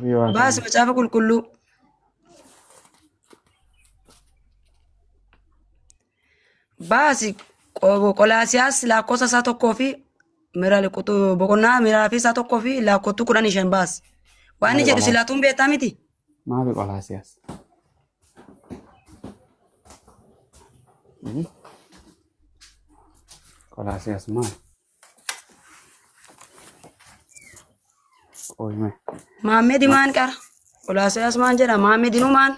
Dubbii Baasi Waaqayyoo. macaafa qulqulluu. Baasi Qolaasiyaas lakkoofsa isaa tokkoo fi mira boqonnaa miraa fi isaa tokkoo fi lakkooftuu 15 baasi. Waan inni Maali jedhu Qolaasiyaas? silaatuun beektaa miti. Maali Qolaasiyaas? Qolaasiyaas maali? Qoyme. Maammedi maan qara? Qolaasiyaas maan jedha? Maammedinuu maan?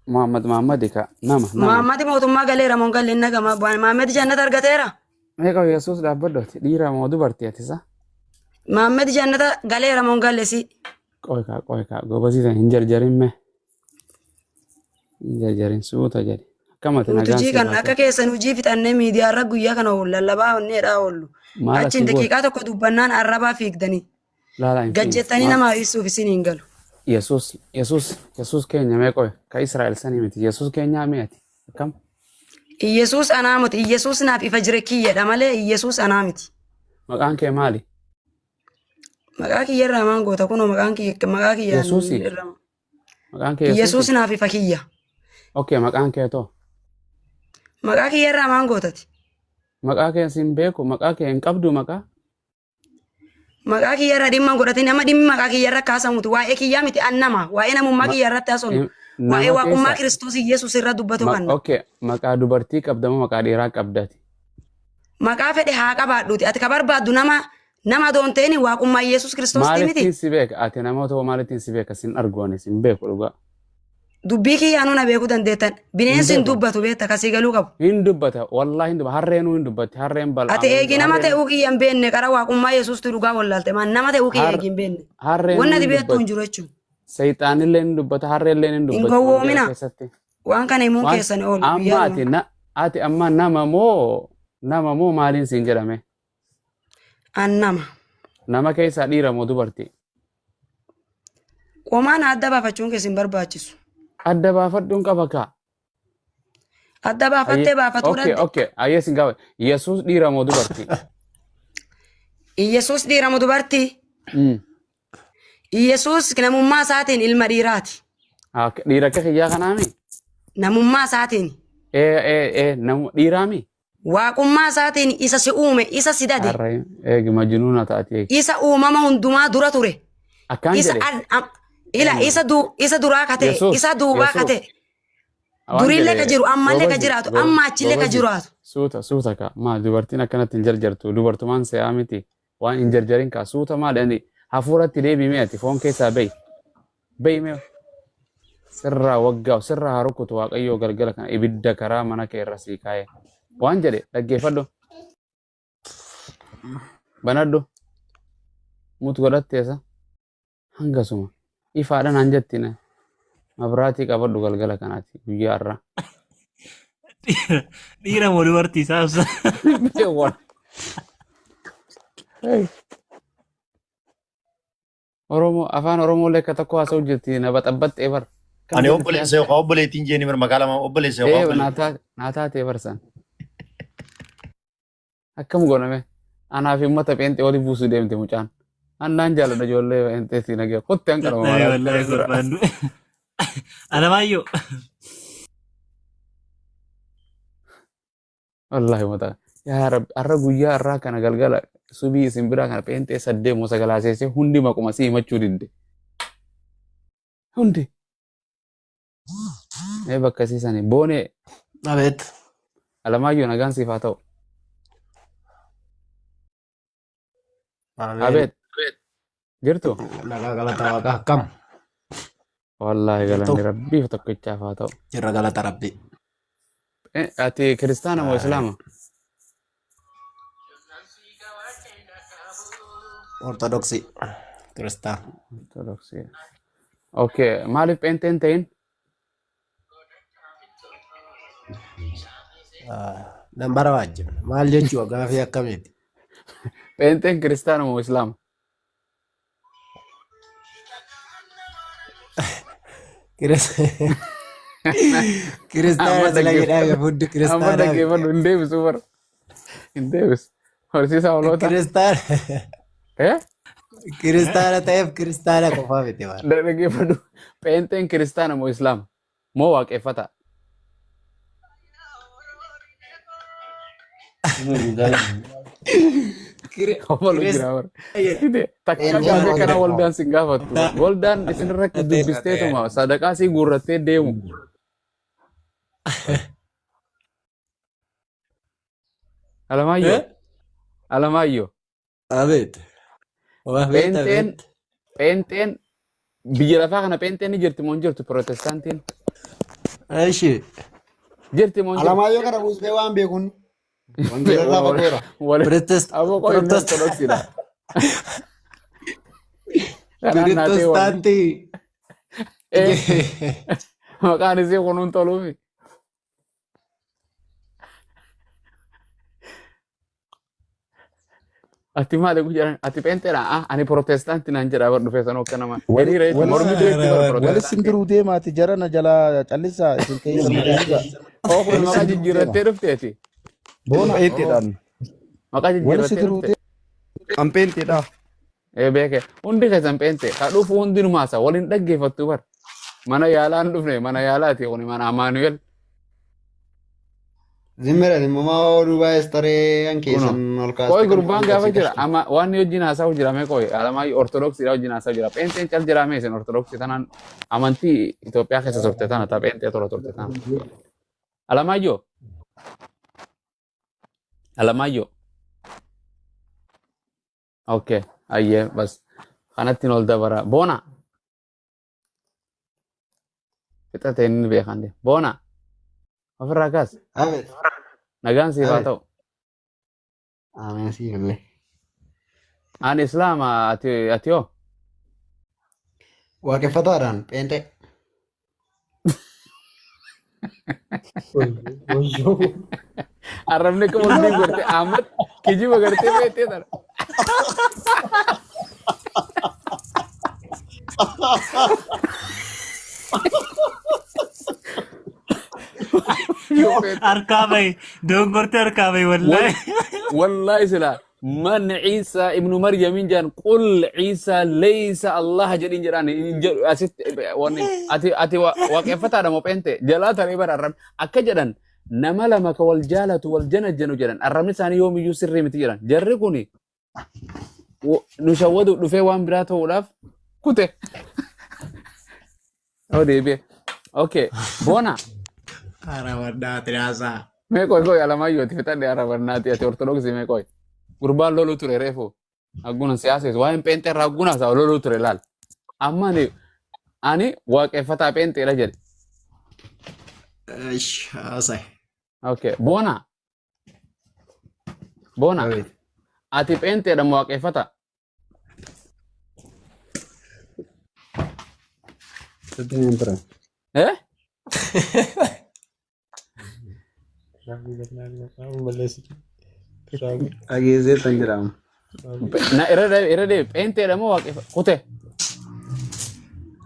Muhammad Muhammad ka nama nama. Maammadi mootummaa galeera moo hin galle inni gama. Maammedi jannata argateera? Meeqa Yesuus dhaabbadhu ati dhiira moo dubartii ati sa? Maammedi jannata galeera moo hin galle si? Qoy kaa qoy kaa gobasii san hin jarjarin mee. Hin jarjarin suuta jedhi. Akkam ati Nuti nagaan hojii siif kan haa akka ta'u. keessan hojii fixannee miidiyaa irra guyyaa kana oolu lallabaa onneedhaa oollu. Maal Achiin asii goota? daqiiqaa tokko dubbannaan arrabaa fiigdanii. Laala hin Gad fiigne. jettanii Maal? namaa ibsuuf isin hin galu. Yesuus Yesuus Yesuus keenya mee qoy ka Israa'el sanii miti Yesuus keenyaa mee ati akkam? Iyyasuus anaa miti. Iyyasuus naaf ifa jire kiyyadha malee Iyyasuus anaa miti. Maqaan kee maali? Maqaa kiyya irraa maan goota kunoo maqaan kiyya maqaa kiyyaan Yesuusi. irra. Maqaan kee Iyyasuus Yesuusi. naaf ifa kiyya. Okay maqaan kee too. Maqaa kiyya irraa maan gootati? Maqaa kee sin beeku maqaa kee hin qabdu maqaa. Maqaa kiyya irraa dhimma hin godhatin nama dhimmi maqaa kiyya irra kaasamuti waa'ee kiyyaa miti an nama waa'ee namummaa kiyya irratti haasofnu waa'ee Nama waaqummaa keessa Kiristoos Iyyasuus irra dubbatu kanna. okay maqaa dubartii qabda moo maqaa dhiiraa qabdati? Maqaa fedhe haa qabaadhuuti ati ka barbaaddu nama nama adoo hin ta'in waaqummaa Iyyasuus Kiristoostii miti. Maalittiin si beeka ati nama ta'uu maalittiin si beeka sin argu ani sin beeku dhugaa. Dubbii kiyyaanuu na beekuu dandeettan. Hin Bineensi hin beeku. dubbatu beekta kasii galuu qabu. Hin dubbata wallaahi hin dubbata harreenuu hin dubbatti harreen Ati bal'aamuu hin eegi nama harreen ta'uu kiyya hin beekne qara waaqummaa Yesuusti dhugaa wallaalte maan nama ta'uu kiyya har eegi hin beekne. harreenuu Wanni ati hin beektu hin dubbatti. jiru jechuudha. Seexaanillee hin dubbata harreellee hin Hin dubbatti wangeela gowwoomina. keessatti. Waan kana himuun Waan keessan oolu amma guyyaa ati dhuma. na ati amma nama moo maaliin siin jedhame? An nama. Nama keessaa dhiira moo dubartii? Qomaan adda baafachuun keessan hin barbaachisu. Adda baafadhuun qaba kaa. Adda Ayyee baafattee baafatuu okay dhabde. okay ayyee sin gaafa Yesuus dhiira moo dubartii? Iyyasuus dhiira moo dubartii? Iyyasuus namummaa isaatiin ilma dhiiraati. Dhiira akka kiyyaa kanaami? Namummaa isaatiin. Ee ee ee namu dhiiraami? Waaqummaa isaatiin isa si uume, isa si dade, Harree eegi majnuuna taati eegi. isa uumama hundumaa dura ture, Akkaan isa jedhe al- am- ila isa du isa duraa ka ta'e, Yesuus isa duubaa ka Yesuus ta'e, waan durillee ka jedhe jiru, ammallee ka gobazi jiraatu, amma achillee ka gobazi jiraatu. suuta suuta ka maal dubartiin akkanatti hin jarjartu dubartumaan se'aa miti waan hin jarjarin ka suuta maal ani hafuuratti deebi'ime ati foon keessaa ba'i ba'i mee sirraa waggaa sirraa haa rukutu waaqayyoo galgala kana ibidda karaa mana kee irra sii kaa'e waan jedhe dhaggeeffadhu banadhu mut godhatteessa hangasuma ifaadha naan jettina mabraatii qabadhu galgala kanaati guyyaa irraa. Dhiira moo dubartii saabsa? Hey. Oromoo afaan Oromoo illee akka tokko haasa'u jirti na baxabbaxxee bar. Kam Ani jedhu obboleessa yookaan obboleettiin jeeni bar maqaa lama obboleessa yookaan Ee obboleettii. naa taatee bar san. Akkam gooname anaa fi uummata pheenxee waliin buusuu deemte mucaan. Annaan jaaladha ijoollee pheenxeetii nagee kotti an qarama Dadhabee maraa wallaahi dura. kolfaan du'e. Alamaayyoo. Wallaahi mata. Yaa Rabbi har'a guyyaa har'aa kana galgala subii isin biraa kana pheenxee saddee moo sagalaa seesee hundi maquma si himachuu didde. Hundi. Mee bakka isiisanii boonee Abeet. Alamaayyoo nagaan siif haa ta'u. Ameen. Abeet jirtu? Nagaa galata waaqa akkam. Wallaahi Jirtu. galanni rabbiif tokkichaaf haa ta'u. Jirra galata rabbii. Ati kiristaana moo islaama? Ortodoksii. Kiristaan. Ortodoksii. Okay, maaliif pheenxee hin ta'in? Nan barbaachifne. Maal jechuu gaafii akkamiiti? Pheenxeen kiristaana moo islaama? Kiristaana Amma sila jedhaa dhaggeeffadhu. hundi Amma kiristaanaa miti. dhaggeeffadhu hin deebisu bara. Hin deebisu. Horsiisaa hoolota. Kiristaana Eh? Kiristaana ta'eef kiristaana qofaa miti bara. Dhaggeeffadhu. Pheenxeen kiristaana moo islaama? Moo waaqeffata? Kofalu jira bara. Takka gaafii kana waldaan sin gaafattu. Waldaan isinirra dubbisteetuma sadaqaa sii guurrattee deemu. Alamaayyoo. Alamaayyoo. Abeet. Waa beekta Pheenxeen beekta. pheenxeen biyya lafaa kana pheenxeen ni jirti moo hin jirtu pirootestaantiin? Eshi. Jirti moo hin jirtu? Alamaayyoo kana buusee waan beekuun wangeela irraa fagoodha. Wal Protest. aboo qoy inni Protest. ortodoksiidha. Kanaan naatee wal Protestaantii. Eh, maqaan isii kunuun toluufi. Ati maali jedhan ati pheenxeedha ah ani pirootestaantii naan jedha bar dhufee sanuu akka nama hiriira jechuun mormitu jechuun bar Wal isin pirootestaantii. diruu deemaati jarana jalaa callisaa isin keessa mari'adha. Oo kun Wal maqaa isin diruu deema. jijjiirrattee dhufteeti. Boona Pheenxeedhaan. Maqaa wal isin jijjiirrattee diruu dhufte. deema. An pheenxeedha. Ee beeke hundi keessan pheente ka dhufu hundinumaa isa waliin dhaggeeffattu bar mana yaalaa hin dhufne mana yaalaati kuni mana Amaanu'el. Zimmira zimmamaa oduu baay'ees taree an Kuno. keessan ol Qoy kaastee kan gurbaan gaafa si jira qashtu. amma waan wajjin haasa'u jira mee qoy alamaayyoo ortodoksiidha wajjin haasa'u jira pheenxeen cal jira mee isin ortodoksii tanaan amantii Itoophiyaa keessa turte tana ta pheenxee tola turte tana. Alamaayyoo Alamaayyoo okay ayyee bas kanatti ol dabara boona fixate inni beekan de boona ofirraa kaas Abeet. nagaan siif haa Abeet. ta'u. Ameen siif illee. Ani islaama ati ati hoo Waaqeffataadhaan pheenxee. Arrabni akka mormii gorte Ahmad kijiba gartee beektee tana. Yoo feete. Harkaa bahi. Dongortee harkaa bahi wallaahi. Wallahi sila man Isa ibnu Maryamin jedhan qul Isa laysa Allah jedhin jedhan hin jedhu asitti wanni ati ati waaqeffataadha moo pheente jalaa taree bara arrabni akka jedhan nama lama ka wal jaalatu wal janajjanu jedhan arrabni isaanii yoomiyyuu sirrii miti jedhan jarri kuni nu shawwadu dhufee waan biraa ta'uudhaaf kute. Oh deebi'e. Okay boona. Arabannaati haasaa. Mee qoy qoy Alamaayyoo ati fixadhe arabannaati ati ortodoksii mee qoy. Gurbaan loluu ture reefu. Hagguna siyaasees waa'een pheenxee irraa hagguna isaa loluu ture laal. Amma ani waaqeffataa pheenxeedha jedhe. Ish haasaa. Okay boona. Boona Abeet. ati pheenxeedha moo waaqeffata? Sitti hin ture. Eh? Dhageessee tan jedhamu. Na irra deebi irra deebi pheenxeedha moo waaqeffata? Kute.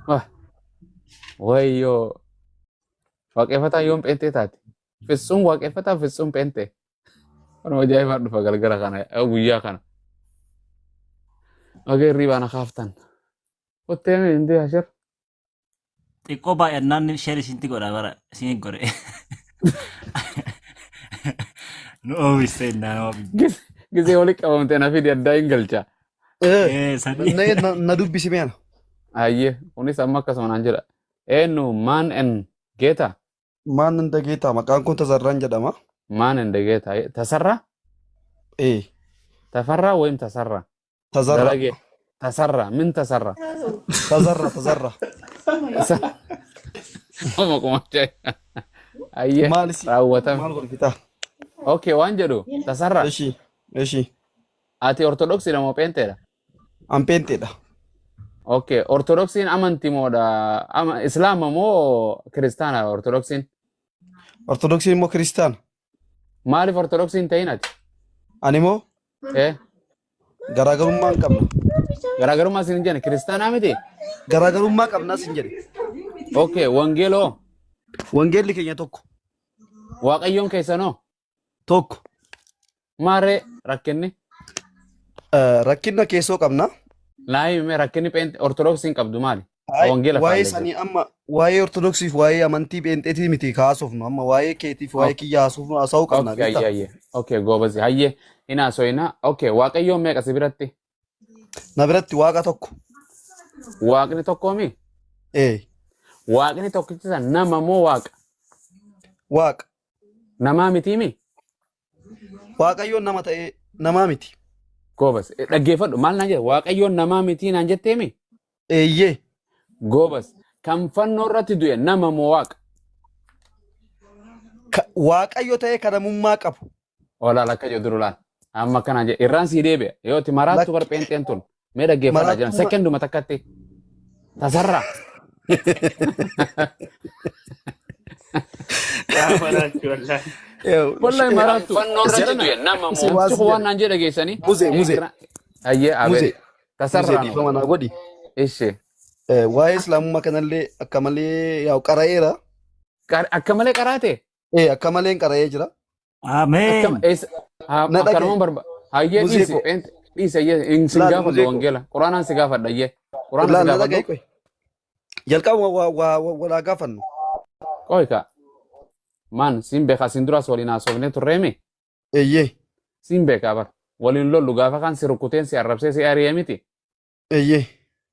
Wah. Wayyoo waaqeffataa yoom pheenxee taate? Fitsum waaqeffataa fitsum pheenxee. Kanuma ajaa'ibaa dhufa galgala kana guyyaa kana. Ogeerrii hirribaa na kaaftan. Kottee mee indee hashir. Xiqqoo baay'annaan share isintti godha bara isin godhe. Nu oomishte innaan oomishte. Gisee walitti qabamte na fidi addaa hin galcha. Sadii. Na dubbisi mee ana. Ayyee kunis amma akkasuma naan jedha. Eenyu maan en geeta? Maan nan dageetaa maqaan kun Tazarraan jedhama. Maan en geeta? Tasarraa? Ee Tafarraa wayim tasarraa? Tazarra. Dalagee. Tasarraa min tasarraa? Tazarra Tazarra. Amma kuma Ayyee Maal isi raawwatame. maal kolfitaa? Okay waan jedhu tasarraa. Eshi eshi Ati ortodoksiidha moo pheenxeedha? an pheenxeedha. Okay ortodoksiin amantii moodha ama islaama moo kiristaana ortodoksiin? Ortodoksiin immoo kiristaana. Maaliif ortodoksiin ta'in ati? Ani immoo Eh garaagarummaa hin qabna. Garaagarummaa isin hin jenne kiristaanaa miti? Garaagarummaa qabnas hin jedhe. Okay wangeeloo Wangeelli keenya tokko. Waaqayyoon keessanoo Tokko. Maarree rakkinni? Rakkina keessoo qabna. Naa himi rakkinni pheenxee ortodoksiin qabdu maali? Ay, Wangeela waa'ee faallee jiru. sanii amma waa'ee ortodoksiif waa'ee amantii pheenxeetii miti kaasofnu amma waa'ee keetiif waa'ee kiyya haasofnu haasa'uu qabna Okay, beektaa? hayyee, hayyee. Okay, goobazi. Hayyee, hin haasoyina. Okay, Waaqayyoon meeqa si biratti? Na biratti waaqa tokko. Waaqni tokkoomi? Ee, Waaqni tokkichi san nama moo waaqa? waaqa. Namaa mitiimi? Waaqayyoon nama ta'ee namaa miti. Goobas. Dhaggeeffadhu maal naan jette? Waaqayyoon namaa mitii naan jetteemi? Eeyyee. Goobas. Kan fannoo irratti du'e nama moo waaqa? Waaqayyo ta'ee kan namummaa qabu. Olaal akka jedhu dura laal. Amma akkanaan jedhe irraan sii deebi'a. Yoo ati maraattu bar pheenxeen tun. Mee dhaggeeffadhaa jiran. Maraattummaa. Sekenduma takkatti. Tasarraa. Yaa maraattu wallaahi. Wallahi maraattu. Fannoo irratti du'e nama moo. Namtichi kun waan naan jedhe geessanii. Muzee, muzee. Ayyee abee. Muzee. Muzee Tasarraa dhiifama naa godhi. Ishee. Waa'ee islaamummaa kanallee akka malee yaa'u qara'eera. Akka malee qaraate. Akka malee hin qara'ee jira. Ameen. Akkam eessa Na dhaga'i. akkanumaan barba hayyee Muzee dhiisi koo. pheenxe dhiisi hayyee hin sin Laal gaafadhu muzee koo. wangeela quraanaan si gaafadha hayyee quraana si Laal na gaafadhu dhaga'i qoy. Jalqaba waa waa waa walaa gaafannu. qoy ka maan siin beekaa siin duraas waliin haasofnee turreemi Eeyyee. siin beekaa bar waliin lollu gaafa kaan si rukkuteen si arrabsee si ari'ee miti Eeyyee.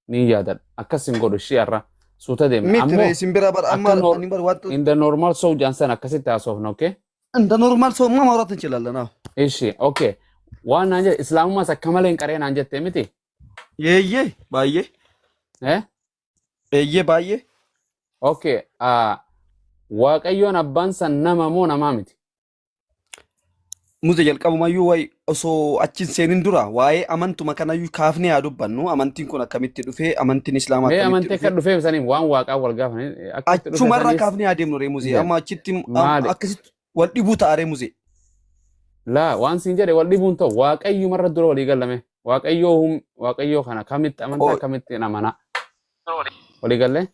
Ni yaadadha. Akkas hin godhu ishii har'a. Suuta deemna. Miti Ammoo ree isin bira bar amma akka ani bar waan in the normal sow jedhan sana akkasitti haasofna, okay? እንደ ኖርማል ሰውማ ማውራት እንችላለን። አዎ Ishi, okay. Waan naan jedhe islaamummaas akka malee hin qaree naan jette miti? Eeyyee baay'ee. Eh? Eeyyee baay'ee. Okay. Ah, Waaqayyoon abbaan san nama moo namaa miti? Muze jalqabumayyuu wayi osoo achi hin seenin dura waa'ee amantuma kanayyuu kaafnee haa dubbannu. Amantiin kun akkamitti dhufee amantiin islaamaa Mee akkamitti amantii akka dhufee dhufeef saniif waan waaqaa wal gaafanii akka itti dhufe achumarraa saniif kaafnee haa deemnu ree muzee. Yaa. Amma achitti Maali? akkasitti wal dhibuu ta'a ree muzee. Laa waan siin jedhe wal dhibuun ta'u waaqayyumarra dura walii gallame. Waaqayyoo waaqayyoo kana kamitti amantaa akkamitti hin amanaa. Walii gallee?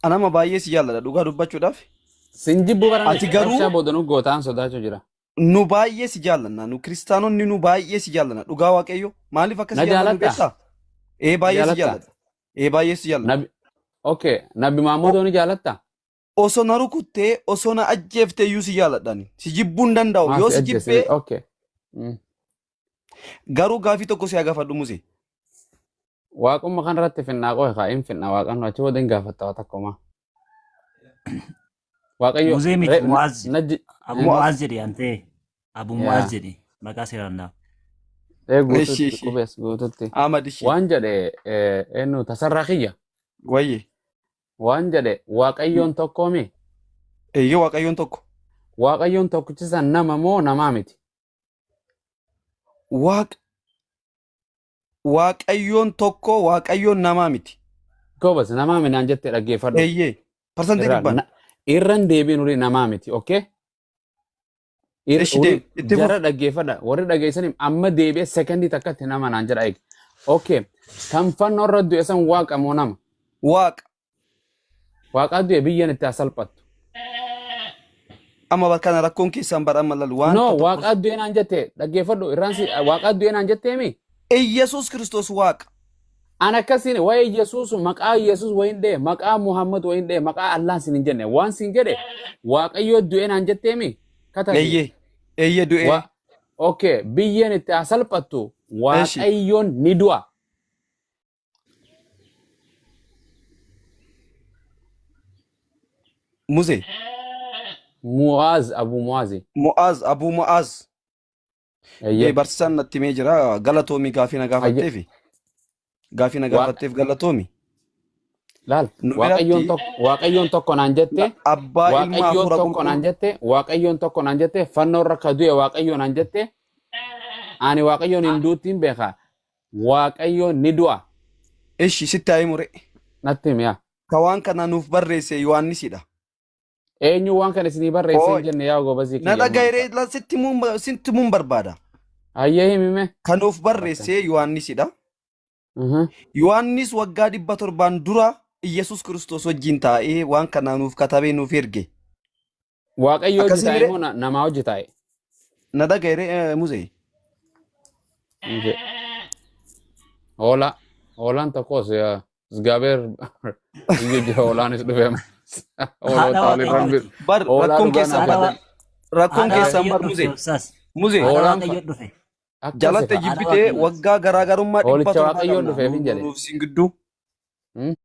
Anama baay'ee si jaalladha dhugaa dubbachuudhaaf. Sin jibbuu barame Ati garuu rabshaa booda nu gootaan sodaachuu jira. Nu baay'ee si jaallanna nu kiristaanonni nu baay'ee si jaallanna dhugaa waaqayyo maaliif akka Na si jaallannu jaalatta? beektaa? Ee baay'ee si Jaalatta? jaalladha. Ee baay'ee si jaalladha. Nabi Okay, Nabi Maamudoo ni jaalatta? Osoo na rukuttee osoo na ajjeeftee iyyuu si jaalladha ani. Si jibbuu hin danda'u Maa yoo si si ajjeese? jibbee Okay. Garuu gaafii tokko si haa gaafadhu Musee. Waaqumma kanarratti finnaa qofa kaa hin finna waaqan achi booda hin gaafatta waa takkumaa. Waaqayyo Muzee miti Mu'aaz. najji Abu Mu'aaz. Mu'aaz jedhi antee. Abu Mu'aaz yaa jedhi maqaa seeraan naa. ee Ishi guututti ishi. qubees guututti Ahmad ishi. waan jedhe eenyu tasarraa kiyya Wayye. waan jedhe waaqayyoon tokkoomi Eeyyee waaqayyoon tokko. waaqayyoon tokkichi san nama moo namaa miti. Waaq Waaqayyoon tokko waaqayyoon namaa miti. Goobas namaa minaan jettee dhaggeeffadhu. Eeyyee. Parsantii Irra dhibbaan. irran deebiin urii namaa miti, okay? Ishi Urii deebi. Itti jara fufi. dhaggeeffadha. Warri dhageessanii amma deebi'ee sekondii takkatti nama naan jedha eegi. Okay. Kan fannoo irra du'e san waaqa moo nama? Waaqa. Waaqaa du'e biyyan itti haa salphattu. Amma bakka kana rakkoon keessaan bara amma lalu No, wanta tokko. waaqaa du'e naan jette dhaggeeffadhu irraan si waaqaa du'e naan jetteemi. Iyyasuus Kiristoos waaqa. An akkasiin waa'ee Yesuus maqaa Yesuus wayin dhee maqaa Muhammad wayin dhee maqaa Allah sin hin jenne waan sin jedhe Waaqayyoo du'e naan jetteemi katabi. Eeyyee. Eeyyee du'ee. Wa okay biyyeen itti haa salphattu Eshi. Waaqayyoon ni du'a. Muse. Mu'aaz Abu Mu'aazi. Mu'aaz Abu Mu'aaz. Eeyyee. Barsiisaan natti himee jira galatoomi gaafii na Ayyee. gaafatteefi. Gaafii na Waa gaafatteef galatoomi. laal Nu Waaqayyoon biratti tokko Waaqayyoon tokko naan jette abbaa ilma Waaqayyoon hafuura tokko naan qulqulluu jette Waaqayyoon tokko naan jette fannoo irra ka du'e Waaqayyoo naan jette ani Waaqayyoon hin duuttiin beeka Waaqayyoon ni du'a Ishi sitti haa himu ree. natti himi yaa. Ka waan kana nuuf barreesse Yohaannisidha. Eenyu waan kana isinii barreesse hin Ooy. jenne yaa gobazii Na kiyya dhaga'i maal ree la sitti himuun barbaada. Hayyee himime. Ka nuuf barreesse Yohaannisidha. Yohaannis waggaa 700n dura Iyyasuus Kiristoos wajjin taa'ee waan kana nuuf katabee nuuf erge. Waaqayyo hojii Akkasii taa'e miree? moo namaa hojii taa'e? Na dhaga'i ree Muzee. Muzee. Hoolaa. Hoolaan tokkos yaa Zgaabeer biyya jira hoolaanis dhufe Haadha hoolota walirran waaqayyooti. Bar hoolaa rakkoon dhugaa keessan Haadha naa bar wa- rakkoon haadha keessan waaqayyoo bar dhufte muzee obsaas. muzee Haadha hoolaan waaqayyoo dhufe. akkasi jalatte ka Haadha jibbitee waaqayyooti. waggaa garaagarummaa dhibba hoolicha torbaa waaqayyoon qabna dhufeef hin jedhe. nuuf isin gidduu Hmm?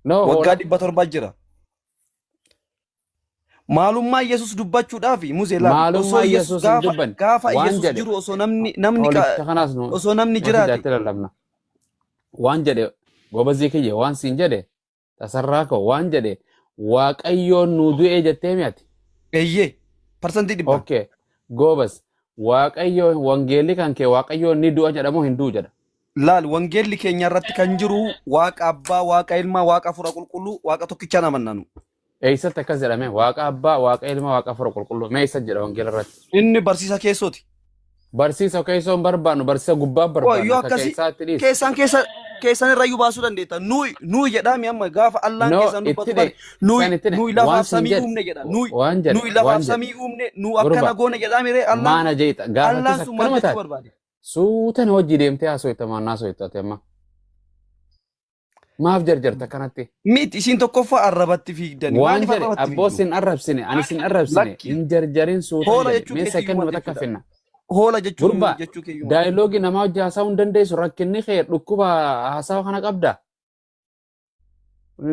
No waggaa hoolaa 700 jira. Maalummaa Yesus dubbachuudhaaf muzee laali osoo maalummaa Yesus Yesuus hin gaafa dubbanne gaafa waan Yesus jedhe jiru osoo namni namni hoolicha kanaas nu osoo namni nu jiraate fidaatti lallabna. Waan jedhe gobazii kiyya waan siin jedhe tasarraa koo waan jedhe waaqayyoon nu du'ee jettee mi'ati. eeyyee 100%. Okay gobas waaqayyo wangeelli kan kee waaqayyoon ni du'a jedhamoo hin du'u jedha. Laal wangeelli keenya irratti kan jiru waaqa abbaa waaqa ilmaa waaqa hafuura qulqulluu waaqa tokkichaan amanna nu. Eessatti akkas jedhame waaqa abbaa waaqa ilma waaqa hafuura qulqulluu mee eessatti jedha wangeela irratti. Inni barsiisa keessooti. Barsiisa keessoo hin barbaannu barsiisa gubbaa Waa barbaanna yoo akka akkasi keessaatti dhiisi. keessan keessa keessan irrayyuu baasuu dandeetta. Nuyi nuyi jedhaami amma gaafa Allaan No keessan itti dubbatu dhe bari nuyi san itti dhe nuyi waan lafaaf siin samii jedhe uumne jedha. Nuyi waan jedhe nuyi lafaaf waan jedhe samii uumne nu akkana gurba goone jedhaami ree Allaan maana jeeta gaafattis Allaan sun maal akkanuma jechuu taate barbaade? suutan hojii deemtee haasofta maannaa haasofta ati amma maaf jarjarta akkanatti Miti isin tokkoffaa arrabatti fiigdani. waan Maaliif jedhe arrabatti abboo fiigdu? sin arrabsine ani sin arrabsine Lakki hin jarjarin suutan hoola jedhe jechuu mee keeyyuu maal sekonduma takka jechuudha? finna Hoola jechuun gurbaa jechuu keeyyuu maal? daayiloogi namaa hojii haasa'uu hin dandeessu rakkinni kee dhukkuba haasawa kana qabda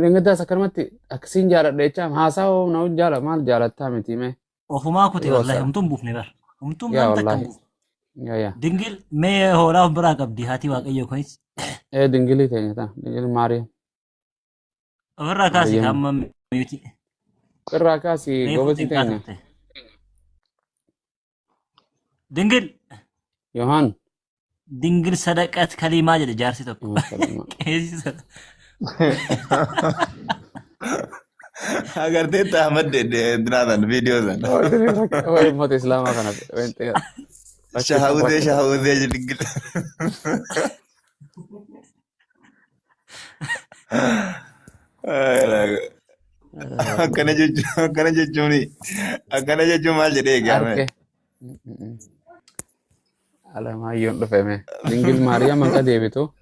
Dingaddaas akkanumatti akkasiin jaaladha jechaa haasawa nama jaala maal jaalattaa miti mee Ofumaa kute yeroo wallahi isaa humtuun buufne bar. Humtuun yaa nam takka hin wallaahi buufne. yaa yaa Dingil mee hoolaa of biraa qabdi haati waaqayyoo kunis. ee dingilii teenya tana dingilii maariyaam Ofirraa kaasi maariyaam hamma miyuti. irraa kaasi Reefu gobazii xiqqaa teenya turte. Dingil Yohaan dingil sadaqat kaliimaa jedhe jaarsi tokko. Kalima. Qeesii sana. Agartee Ahmad Dinaasan viidiyoo sana. Waa'ee uummata Islaamaa kana rakkisa Shahawudee rakkisa. shahawudee dingil. Akkana jechuun akkana jechuun akkana jechuun maal jedhee eegame. Arke. Alamaayyoon dhufe mee. Dingil Maariyaam akka deebitu.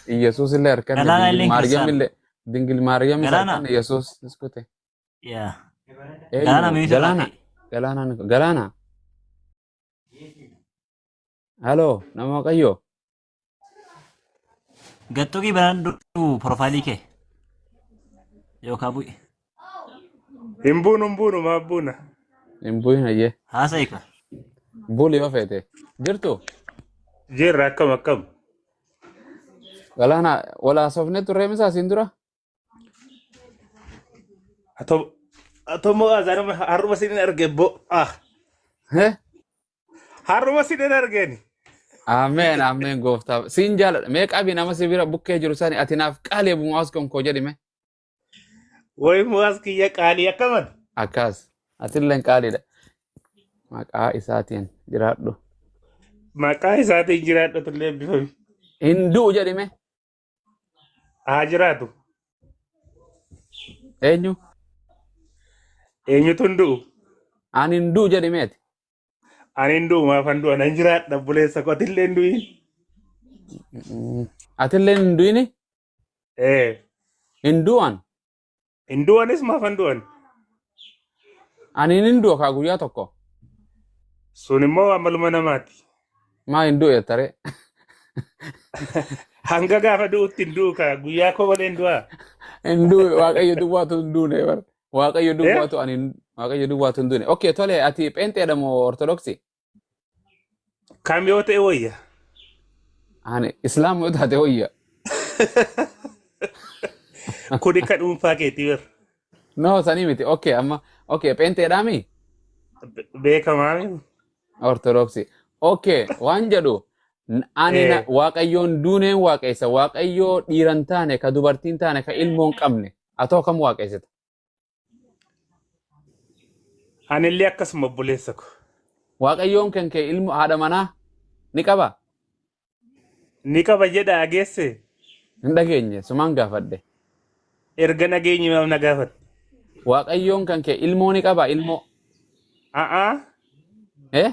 Iyyasuus illee harkanne Galaanaa Dingil illee Maariyaam kiristaana. illee Dingil Maariyaam isa Galaanaa. harkanne Iyyasuus iskute. Yaa. Galaanaa Eenyu miyuti irraa galaana ka'e. galaana galaana. Haloo nama Waaqayyoo. Gattuqii banaan dhufu profaayilii kee yookaan bu'i. Hin buunu hin buunu maaf buuna. Hin bu'in hayyee. Haasa'i ka. Buli yoo feete. Jirtu Jirra akkam akkam. galaana walaasofne turree misaa siin dura. Atoo atoo moo azaanuma har'uma sin hin arge bo ah Hee? har'uma sin hin argeeni. Ameen ameen gooftaa. Siin jaaladha. Mee qabi nama si bira bukkee jiru sani ati naaf qaalii bu'aas kan koo jedhime. Way mu'aas kiyya qaalii akkaman. Akkas. Atilleen qaaliidha. Maqaa isaatiin jiraadhu. Maqaa isaatiin jiraadhu tullee eebbifami. Hin du'u jedhime. Haa jiraatu. Eenyu? Eenyutu hin du'u? Ani hin du'u jedhimeeti. Ani hin du'u maafan du'a nan jiraadha obboleessa koo atillee hin du'in. Atilleen hin du'ini? Ee Hin du'an. hin du'anis maafan du'an. Ani hin du'a kaa guyyaa tokko. Sun immoo amaluma namaati. Maa hin du'u jettaree? Hanga gaafa du'utti hin du'u kaa guyyaa koo malee hin du'aa. Hin du'u waaqayyo duwwaatu hin duune bara. Waaqayyo Eh? duwwaatu ani waaqayyo duwwaatu hin duune. Okay tole ati pheenxeedha moo ortodoksii? Kam yoo ta'e wayya. Ani islaama yoo taate wayya. Kuni kan dhuunfaa keetii bar. No sanii miti. Okay amma okay pheenxeedhaami? Beekamaa miti. Ortodoksii. Okay waan jedhu ani Eh. waaqayyoon duuneen waaqeessa waaqayyoo dhiiran taane ka dubartiin taane ka ilmoo hin qabne atoo kam waaqeessita? Anillee akkasuma obboleessa ko. Waaqayyoon kan kee ilmo haadha manaa ni qaba? Ni qaba jedha ageesse. Hin dhageenye sumaan gaafadhe. Erga nageenyi maaf na gaafatte. Waaqayyoon kan kee ilmoo ni qaba ilmoo. A'aa Eh?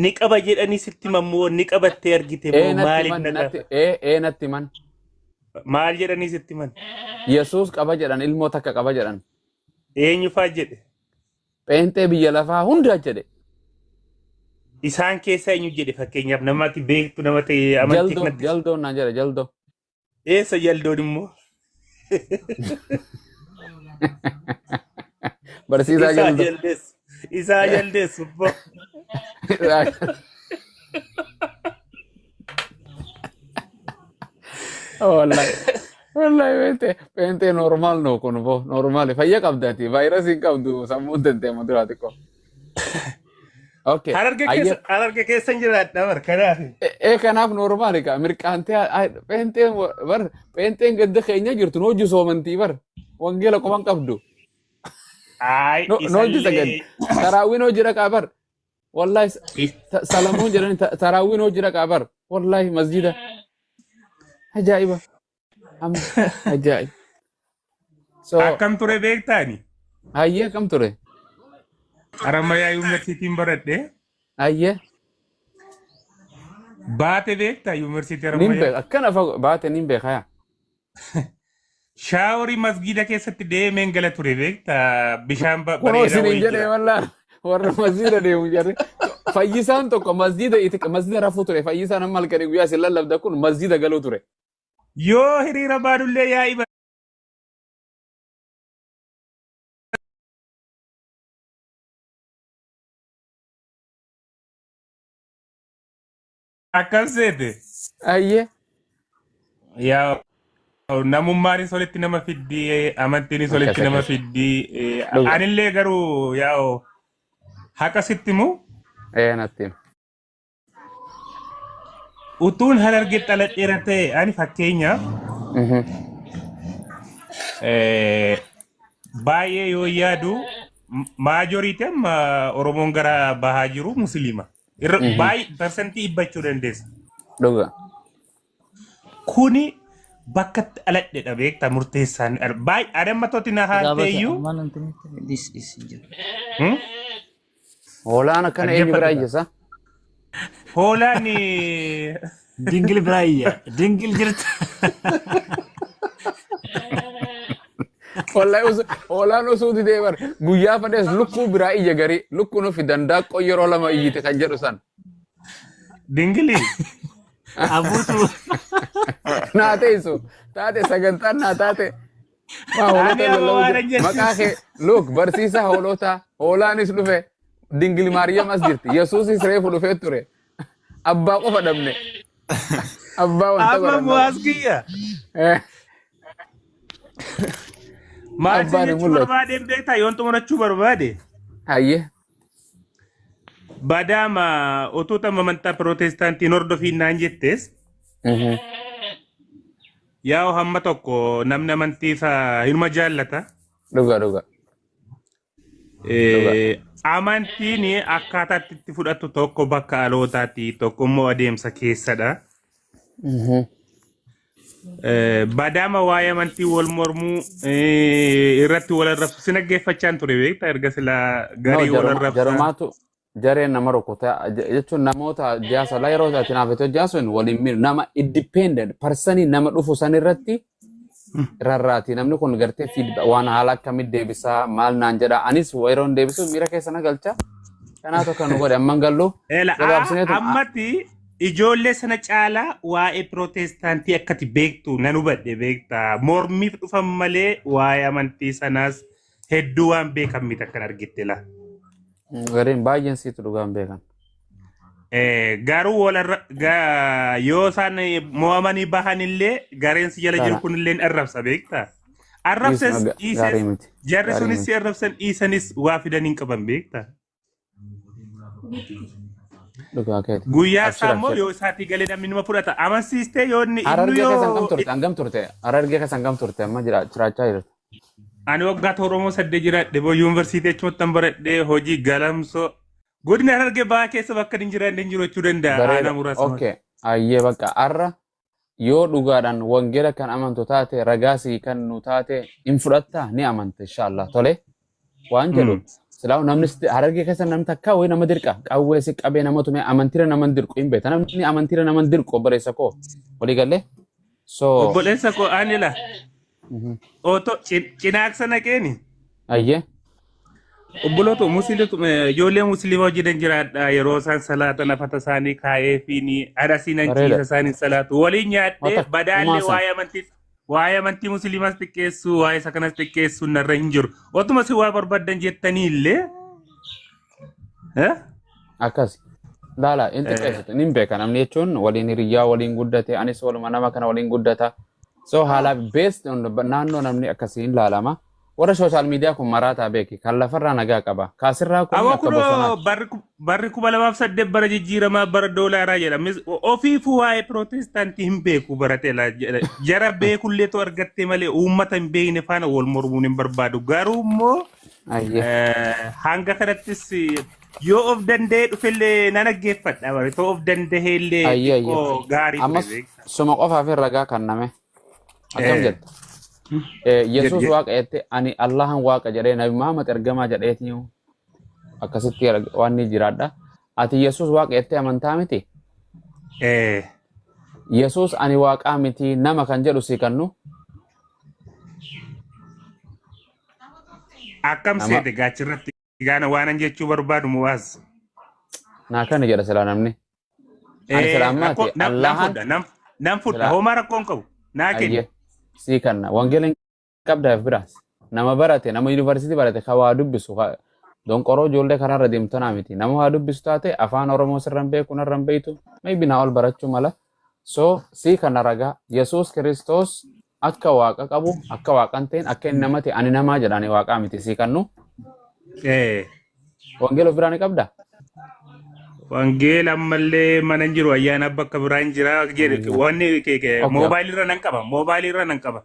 Ni qaba jedhanii sitti mammoo ni qabattee argite Ee moo natti maaliif himan na natti gaafate? ee natti himan. Maal jedhanii sitti himan? Yesuus qaba jedhan ilmoo takka qaba jedhan. Eenyu faa jedhe? Pheenxee biyya lafaa hundaa jedhe. Isaan keessaa eenyu jedhe fakkeenyaaf nama ati beektu nama ta'e amantii Jaldoo kanatti. jaldoon naan jedhe jaldoo. Eessa jaldoon immoo? Barsiisaa Isaa jaldoo. jaldeessu. Isaa jaldeessu. Obbo. Wallahi. Wallahi pheenxee pheenxee normaal no kun bo normaal fayya qabdaati vaayirasii hin qabdu sammuun dandeemu duraa xiqqoo. Okay. Hararge Ayya keessa hararge keessa hin jiraadha bar kanaaf. ee kanaaf normaali ka mirqaantee pheenxeen bar pheenxeen gadda keenya jirtu nu hojii soomantii bar wangeela qoman qabdu. Ay No no hojii sagan isallee taraawwiin hojii dhaqaa bar wallahi salamuun jedhani taraawwiin hojii dhaqaa bar wallahi masjida ajaa'iba amma ajaa'iba. So akkam ture beektaani? hayyee akkam ture Harammayyaa yuunivarsiitiin baradhe. hayyee Baate beektaa yuunivarsiitii nin Harammayyaa? beeka akkana fagoo baate nin beeka yaa. Shaaworii masgiida keessatti deemeen gala ture beektaa bishaan Kunoo bareedaa isiniin wayii jedhee jira. wallaan warra masjiida deemu jedhe fayyisaan tokko masjiida itti masjiida rafuu ture fayyisaan amma halkanii guyyaa isin lallabda kun masjiida galuu ture. Yoo hiriira baadullee yaa'ii akkam seete? Ayyee. Yaa namummaanis walitti nama fiddi amantiinis Akkas walitti nama akkas. fiddi. Dhuga. Anillee garuu yaa haqa sitti himu Ee natti himi. utuun hararge dhaladheera ta'e ani fakkeenyaaf baay'ee yoo yaadu maajoriitii amma Oromoon gara bahaa jiru musliima. Irra baay'ee parsantii dhibbachuu dandeessa. Dhuga. Kuni bakka itti dhaladhedha beektaa murteessaan. Baay'ee ani amma tooti na haatee iyyuu. Hmm? Hoolaan akkana eenyu biraa Dhaggeeffatu iyyasa? Hoolaan Dingil biraa iyya. Dingil jirta. Wallahi hoolaan osoo didee bar guyyaa fadhees lukkuu biraa iyya garii lukkuun ofi dandaaqqoo yeroo lama iyyite kan jedhu san. Dingili. Abuutu. Naa teessu taate sagantaan naa taate. Maa hoolota Ani amma lallabuu waan jira. jedhu. Maqaa kee look barsiisaa hoolotaa hoolaanis dhufe dingil maariyaam as jirti yesuusis reefu dhufee ture abbaa qofa dhabne abbaa wanta Amma godhan muwaas kiyya. Maal si Abbaan hin jechuu mul'atu. barbaadeen beektaa yoon xumurachuu barbaade. Hayyee. Badaama utuu tam amantaa pirootestaantiin hordofiin naan jettees yaa'u hamma tokko namni amantii isaa hinuma jaallata. Dhuga dhuga. Dhuga. Amantiin akkaataatti itti fudhattu tokko bakka alootaati tokko immoo adeemsa keessadha. Badaama waa'ee amantii wal mormuu irratti wal arrabsu si dhaggeeffachaan ture beektaa erga silaa No, garii wal arrabsaa. jarumaatu jareen nama rukuta jechuun namoota jaasa la yeroo ati naaf itoo jaasuun waliin miidhu nama independent persanii nama dhufu san irratti rarraati namni kun gartee feedback waan haala akkamitti deebisaa maal naan jedha anis yeroon deebisu miira keessa na galcha kanaatu akka nu godhe amman gallu Ela gabaabsineetu ammatti ijoollee sana caalaa waa'ee pirootestaantii akkati beektu nan hubadhe beektaa mormiif dhufan malee waa'ee amantii sanaas hedduu waan beekan miti akkan argitte la. Gariin baay'een siitu dhugaan beekan. Garuu yoo isaan mo'amanii bahan illee gareen si jala jiru Gara. kun illee hin arrabsa beektaa. Arrabsas Dhiisuma dhiises gaarii miti. jarri Gaarii sunis miti. si arrabsan dhiisanis waa fidan hin qaban beektaa. Dhugaa keeti. Guyyaa isaa Abshir immoo abshir. yoo isaatii galee namni nima fudhata. Amansiistee yoo inni inni Harargee keessa hangam yoo turte? Hangam turte? Harargee keessa hangam turte? Amma jiraachaa jirta. Ani waggaa Oromoo saddeet jiraadhe boo yuunivarsiitii achumatti baradhee hojii galamsoo godina Harargee bahaa keessa bakka hin jiraanne hin jiru jechuu danda'a Bareeda. aanaa muraasa malee. Okay. Ayyee bakka har'a yoo dhugaadhaan wangeela kan amantu taate ragaa sii kan nu taate hin fudhattaa ni amanta inshaallah. Tole waan jedhu Silaa namni Harargee keessa namni takka wayii nama dirqa. Qawwee si qabee nama tumee amantiira nama hin dirqu hin beekta. Namni amantiira nama hin dirqu obboleessa koo. Walii gallee? So. Obboleessa koo ani la otoo cinaaksa naqeeni. Ayyee. Obboloota musliitu ijoollee musliima wajjin jiraadha yeroo isaan salaatan afata isaanii kaa'ee fi ni adasii nan Bareeda. ciisa isaanii salaatu waliin nyaadhee Wata badaallee umaa san. waa'ee amantii musliimas xiqqeessuu waa'ee isa kanas xiqqeessuu narra hin jiru otuma si waa barbaadan jettanii illee eh? Akkas. Laala hin xiqqeessitu ni beeka namni jechuun waliin hiriyyaa waliin guddate anis waluma nama kana waliin guddata. So haala based on naannoo namni akkasiin laalama. Warra social media kun maraataa beeki kan lafarraa nagaa qaba. Kaasirraa kun Awwa akka kunoo bosonaati. barri 2008 bara jijjiiramaa bara doolaaraa jedha. Ofiifuu waa'ee pirootestaantii hin beeku barate jedha. Jara beekulleetu argatte malee uummata hin beekne faana wal mormuun hin barbaadu. Garuu immoo hanga kanattis yoo of danda'ee dhufellee nan dhaggeeffadha. Bare too of danda'ee illee Ayyee ayyee. xiqqoo gaarii ture Ammas beekta. suma qofaaf ragaa kanname. Akkam jetta? Yesuus waaqa jette ani Allahan waaqa jedhee Nabi Muhammad ergamaa jedheetii akkasitti waan ni jiraadha. Ati Yesuus waaqa jettee amantaa miti? Yesuus ani waaqaa miti nama kan jedhu sii kannu Akkam nama seete gaachirratti gaana waanan jechuu barbaadu muwaas. Naa kana jedha silaa namni. Ani silaa ammaati Rakkoo nan Allahan fudha nan fudha silaa homaa rakkoon qabu naa kenni. Ayyee sii kanna wangeela hin qabdaaf biraas nama barate nama yuunivarsiitii barate ka waa dubbisu donqoroo ijoollee karaarra deemtu tanaa miti nama waa dubbisu taate afaan Oromoo sirra hin beeku narra hin beektu maybe naa ol barachuu mala so sii kana ragaa Yesuus Kiristoos akka waaqa qabu akka waaqa hin ta'in akka inni nama ta'e ani namaa jedha ani waaqaa miti sii kannu Wangeela of biraa ni qabdaa? Wangeela ammallee mana hin jiru ayyaana bakka biraa hin jira jedhe wanni Okay. moobaayilii irra nan qaba moobaayilii irra nan qaba.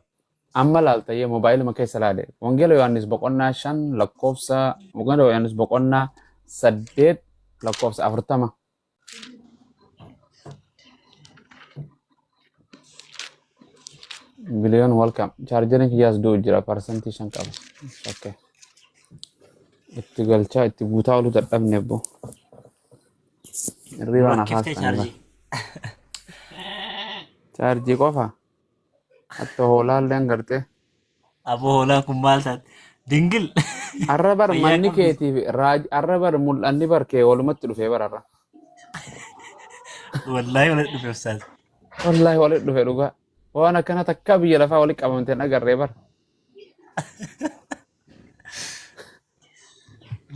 Amma laaltayyee moobaayiluma keessa laale. Wangeela Yohaannis boqonnaa 5 lakkoofsa Wangeela Yohaannis boqonnaa 8 lakkoofsa 40. Biliyoon welcome. Chaarjeriin kiyyaas du'u jira 5% qaba. Okay. Itti galchaa itti guutaa ooluu dadhabne abbo. Nu Hirribaa na rakkiftee kaastanii bara. chaarjii. Chaarjii qofa. Hatta hoolaalleen gartee. Aboo hoolaan kun maal taate? Dingil. Arra bar Fayyaa manni qabdi. keetiif raaj arra bar mul'anni bar kee walumatti dhufee bar arra. Wallaahi walitti dhufe ustaaz. Wallaahi walitti dhufe dhugaa. Waan akkana takka biyya lafaa walitti qabamte hin agarree bar.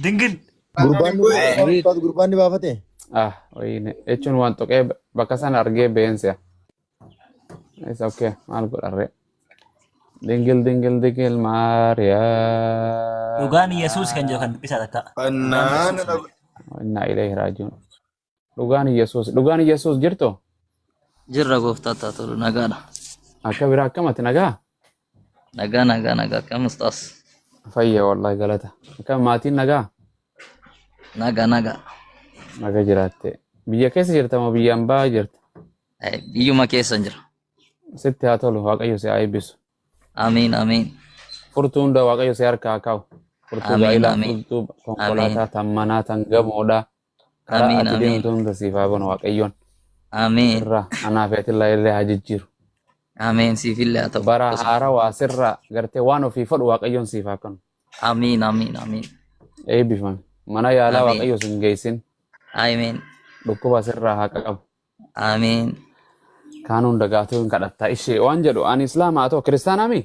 Dingil. Gurbaan ni Abiit. ustaaz gurbaan ni baafate. Ah, wayine jechuun waan tuqee bakka sana argee beensi'a. It's okay. Maal godharree. Dingil dingil dingil Maariyaa. Dhugaan Yesuus kan jedhu kan dubbisaa takka. Dhugaan Fannaan Yesuus kan jedhu. Inna ilayhi raaji'uun. Dhugaan Yesuus. Dhugaan Yesuus jirtu? Jirra gooftaa taa tolu nagaadha. Akka biraa akkamati nagaa? Nagaa nagaa nagaa akkam ustaas. Fayya wallahi galata. Akkam maatiin nagaa? Nagaa nagaa. Naga jiraatte. Biyya keessa jirta moo biyya ambaa jirta? Biyyuma keessan jira. Sitti haa tolu Waaqayyo si haa eebbisu. Amiin amiin. Furtuu hunda Waaqayyo si harka haa kaa'u. Furtuu Amiin gaa'ilaa, amiin. furtuu Amiin. konkolaataa, tan manaa, tan gamoodhaa. Karaa Amiin ati amiin. deemtu hunda siif haa banu Waaqayyoon. Amiin. Sirraa anaa fi atillaa illee haa jijjiiru. Amiin siifillee haa ta'u. Bara Akkasuma. haarawaa sirraa gartee waan ofii fedhu Waaqayyoon siif haa kennu. Amiin amiin amiin. Eebbifami. Mana yaalaa Amiin. Waaqayyo sin geessin. Amiin. Dhukkuba sirraa haa qaqqabu. Amiin. Kaan hunda gaatuu hin kadhattaa ishee waan jedhu ani islaama haa ta'u kiristaanaa mi?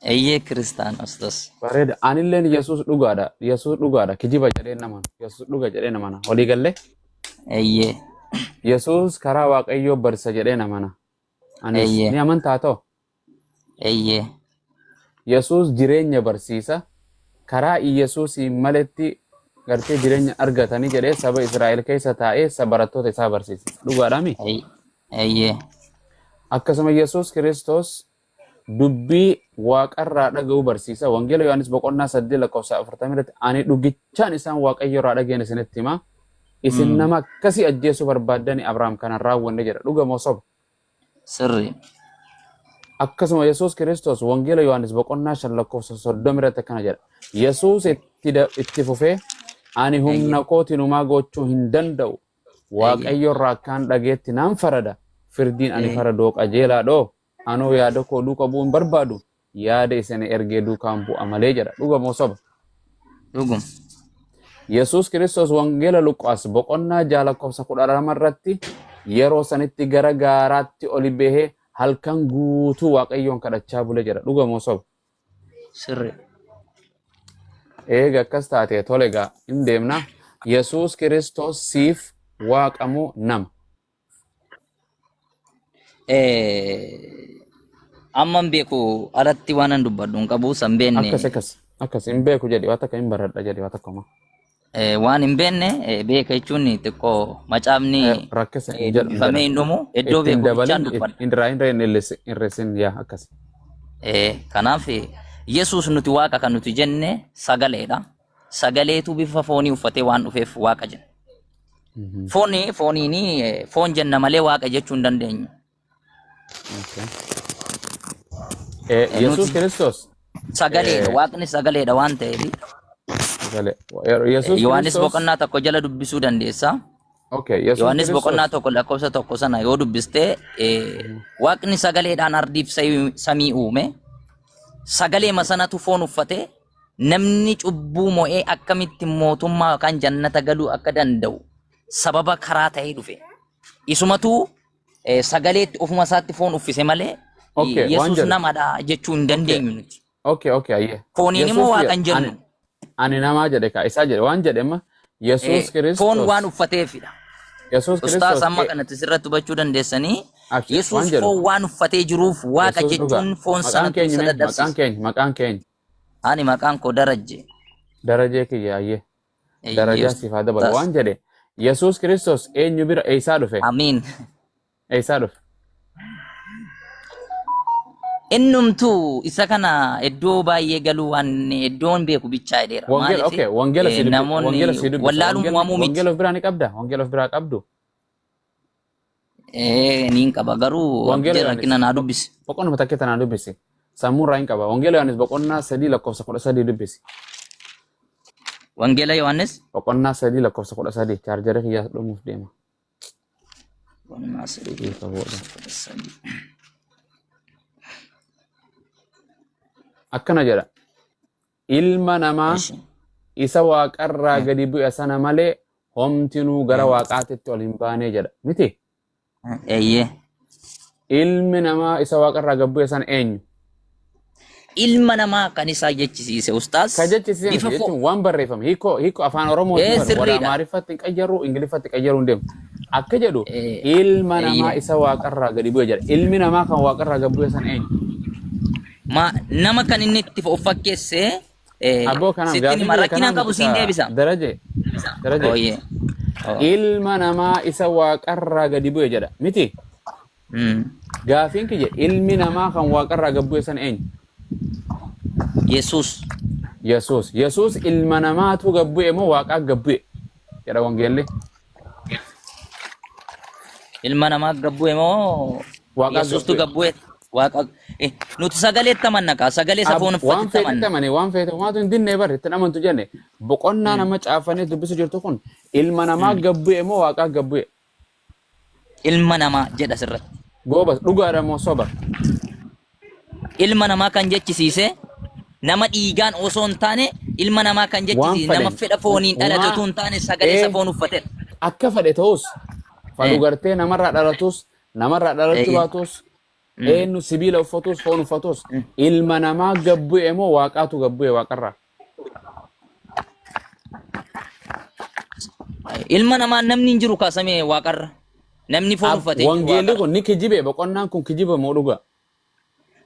Eeyyee kiristaana ustas. Bareeda. Anilleen Yesuus dhugaadha. Yesuus dhugaadha. Kijiba jedhee nama. Yesuus dhuga jedhee namana. Walii gallee? Eeyyee. Yesuus karaa Waaqayyoo barsa jedhee namana. Anis Eeyyee. ni amantaa ta'u. Eeyyee. Yesuus jireenya barsiisa. Karaa Iyesuusiin maletti gartee jireenya argatanii jedhee saba Israa'el keessa taa'ee barattoota isaa barsiisa. Dhugaadhaami? Eeyyee. Akkasuma Yesuus Kiristoos dubbii waaqarraa dhaga'uu barsiisa. Wangeela Yohaannis boqonnaa 8 lakkoofsa 40 irratti ani dhugichaan isaan Waaqayyo irraa dhageen isinitti hima. Isin nama akkasii ajjeesuu barbaaddani Abrahaam kana hin raawwanne jedha. Dhuga moo soba? Sirri. Akkasuma Yesuus Kiristoos Wangeela Yohaannis boqonnaa 5 lakkoofsa 30 irratti akkana jedha. Yesuus Itti fufee ani humna kootiin homaa gochuu hin danda'u. Waaqayyo irraa akkaan dhageetti naan farada. Firdiin ani faradoo qajeelaa dhoo. Anoo yaada koo duuka bu'uu hin barbaadu. Yaada isin ergee duukaan bu'a malee jedha. Dhuga moo soba? Dhuguma. Yesuus Kiristoos Wangeela Luqaas boqonnaa 6 lakkoofsa 12 irratti yeroo sanitti gara gaaraatti oli bahee halkan guutuu Waaqayyoon kadhachaa bule jedha. Dhuga moo soba? Sirri. Eega akkas taate tole egaa hin deemna. Yesuus Kiristoos siif waaqa moo nama? Amman beeku alatti waan an dubbadhu hin qabu san beenne. Akkas akkas akkas hin beeku jedhi waan takka hin baradha jedhi waan tokko. Waan hin beekne beeka jechuun xiqqoo macaafni Rakkisa hin jedhu. Dubbifamee hin dhumu iddoo Ittiin beeku bichaan dabalin dubbadha. hin irraa hin hir'isin yaa akkas. Kanaaf Yesuus nuti waaqa kan nuti jenne sagaleedha. Sagaleetu bifa foonii uffatee waan dhufeef waaqa jenna. Fooni fooniini foon jenna malee waaqa jechuu hin dandeenyu. Yesuus Nuti Kiristoos sagaleedha. Waaqni sagaleedha waan ta'eef. Sagalee. Yesuus Yohaannis Kiristoos boqonnaa 1 jala dubbisuu dandeessa. Okay, Yesuus Yohaannis boqonnaa Kiristoos 1 lakkoofsa 1 sana yoo dubbiste waaqni sagaleedhaan ardiif samii uume. Sagaleema sanatu foon uffate namni cubbuu mo'ee akkamitti mootummaa yookaan jannata galuu akka danda'u sababa karaa ta'ee dhufe. Isumatu sagaleetti ofuma isaatti foon uffise malee Okay, waan Yesuus jedhu. namadha jechuu hin dandeenyu nuti. Okay, ayyee. Fooniin immoo Yesuus waaqa hin jennu. Ani namaa jedhe kaa isaa jedhe waan jedhe amma Yesuus Foon Kiristoos waan uffateefidha. Yesuus Ustaas Kiristoos amma kanatti sirratti hubachuu dandeessanii Abshir, waan Yesuus jedhu. foon waan uffatee jiruuf waaqa Yesuus dhugaa. jechuun foon Maqaan sanatu keenya isa mee? Maqaan dadhabsiisa. keenya, maqaan keenya. Ani maqaan koo Darajje. Darajee kiyya ayyee. Eeyyee Darajaa siif haa dabalu. ustaas. Waan jedhe Yesuus Kiristoos eenyu bira eessaa dhufe? Amiin. Eessaa dhufe? Innumtuu isa kana iddoo baay'ee galuu waan iddoon beeku bichaa jedheera. Wangeela Maaliif okay, wangeela si dubbi namoonni wangeela si dubbisa. wallaaluun Wangeela waamuu miti. wangeela of biraa ni qabda? Wangeela of biraa qabdu? Niin qaba garuu Wangeela abjee Yohaannis rakkina naa dubbisi. Boqonnuma takka tanaa dubbisi. Sammuu irraa hin qaba. Wangeela Yohaannis boqonnaa 3 lakkoofsa 13 dubbisi. Wangeela Yohaannis Boqonnaa 3 lakkoofsa 13 chaarjara kiyyaa dhumuuf deema. Boqonnaa 3 Hiika booda. lakkoofsa 13. Akkana jedha. Ilma namaa Eshi. isa waaqarraa gadi bu'e sana malee homtinuu gara waaqaatitti ol hin baanee jedha. Miti? Eeyyee. Ilmi namaa isa waaqarraa gad bu'e sana eenyu? Ilma namaa kan isaa jechisiise ustaas Ka jechisiise bifa miti fo jechuun waan barreeffame hiikoo hiikoo afaan Oromootiin Ee bar warra sirriidha. Amaariffatti hin qayyaru Ingiliffatti qayyaru hin deemu. Akka jedhu ilma namaa isa waaqarraa gadi bu'e jedha. Ilmi namaa kan waaqarraa gad bu'e sana eenyu? Ma nama kan inni itti of fakkeesse Abboo kanaaf sittin gaafii hima kiyya rakkina kanaa hin qabu miti siin ka deebisa. daraje daraje Ooyee. Oo. ilma namaa isa waaqarraa gadi bu'e jedha miti. Gaafiin kiyya ilmi namaa kan waaqarraa gad bu'e sana eenyu? Yesuus. Yesuus. Yesuus ilma namaatu gad bu'e moo waaqaa gad bu'e? Jedha wangeelli. Ilma namaa gad bu'e moo Waaqaa gad Yesuustu bu'e. gad bu'e? Waaqa nuti sagaleetti amanna kaa sagalee isa foon Ab, waan uffatetti feetetti amanna. amane waan feete homaatu hin dinne bar itti amantu jenne boqonnaa nama caaffanee dubbisu jirtu kun ilma namaa gad bu'e moo waaqaa gad bu'e? Ilma namaa jedha sirratti. Goobas dhugaadha moo soba? Ilma namaa kan jechisiise nama dhiigaan osoo hin taane ilma namaa kan Waan jechisiise nama fedhen. fedha fooniin dhalate Waa utuu hin taane sagalee isa ee foon uffatedha. akka fedhe ta'us fadhu gartee namarraa dhalatus namarraa dhalachuu baatus eenyu sibiila uffatus foon uffatus ilma namaa gad bu'e moo waaqaatu gad bu'e waaqarraa? Ilma namaa namni hin jiru kaasamee waaqarra. Namni foon uffatee jiru Wangeelli waaqarra. kun ni kijibe boqonnaan kun kijiba moo dhuga?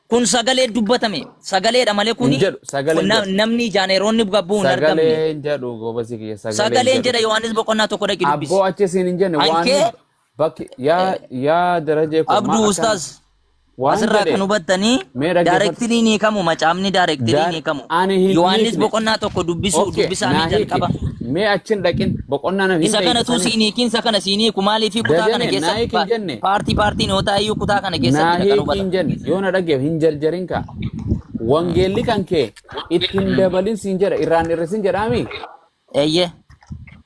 Kun sagalee dubbatame. Sagaleedha malee Hin kuni jedhu sagalee hin jedhu. namni ijaan yeroonni gabbuu hin argamne. Sagalee hin jedhu goobasii kiyya sagalee hin Sagaleen jedhu. jedha Yohaannis boqonnaa 1 dhaqi dubbisi. Abboo achi siin hin jenne waan Ankee bakki yaa yaa darajee koo maa Abduu akkana Ustaaz waan asirraa jedhe kan hubattanii mee dhaggeeffadhu. daayireektilii ni hiikamu macaafni daayireektilii Daar ni hiikamu. ani hin Yohaannis hiikne. boqonnaa 1 dubbisuu Okay, dubbisaa naa ni hiiki. jalqaba. Mee achin dhaqin boqonnaa na hin Isa dhaqin kanatu sanii. siin hiikin isa kana siin hiiku maaliif kutaa kana Dajane naa keessatti hiiki hin jenne. paartii paartiin yoo ta'e iyyuu kutaa kana Naa keessattidha kan hiiki hubatamu. hin jenne. Yoo na dhaggeef hin jarjarin kaa. Wangeelli kan kee itti hin dabalin siin jedha irraan hir'isin jedhaami. Eeyyee.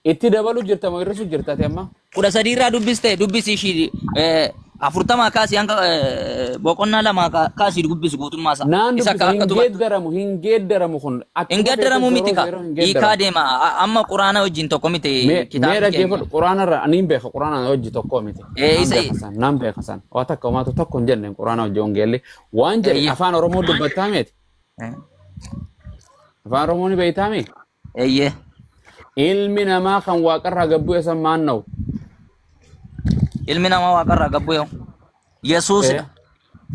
Itti dabalu jirta moo hir'isu jirta ati amma? 13 irraa dubbiste dubbisi ishii 40 kaasii hanga boqonnaa 2 kaasii dubbisi guutummaa isaa. Naan Isa dubbisa akka hin akka tubattu. geeddaramu hin geeddaramu kun Hin akkuma feete geeddaramu miti zeeroo ka. zeeroo hin Hiikaa geeddaramu. deema. Amma quraana wajjin tokko miti Mee mee kitaabni keenya. dhaggeeffadhu quraana irra ani hin beeka quraana hojii tokko miti. Eh, Naan isa beeka san naan beeka san waa takka homaatu tokko hin jenne quraana hojii wangeelli waan jedhe eeyyee. afaan Oromoo dubbattaa meeti afaan Oromoo ni beektaa mee Eeyyee. Ilmi namaa kan waaqarraa gad bu'e san maan na'u? Ilmi namaa waaqarraa gad bu'e Yesuusidha.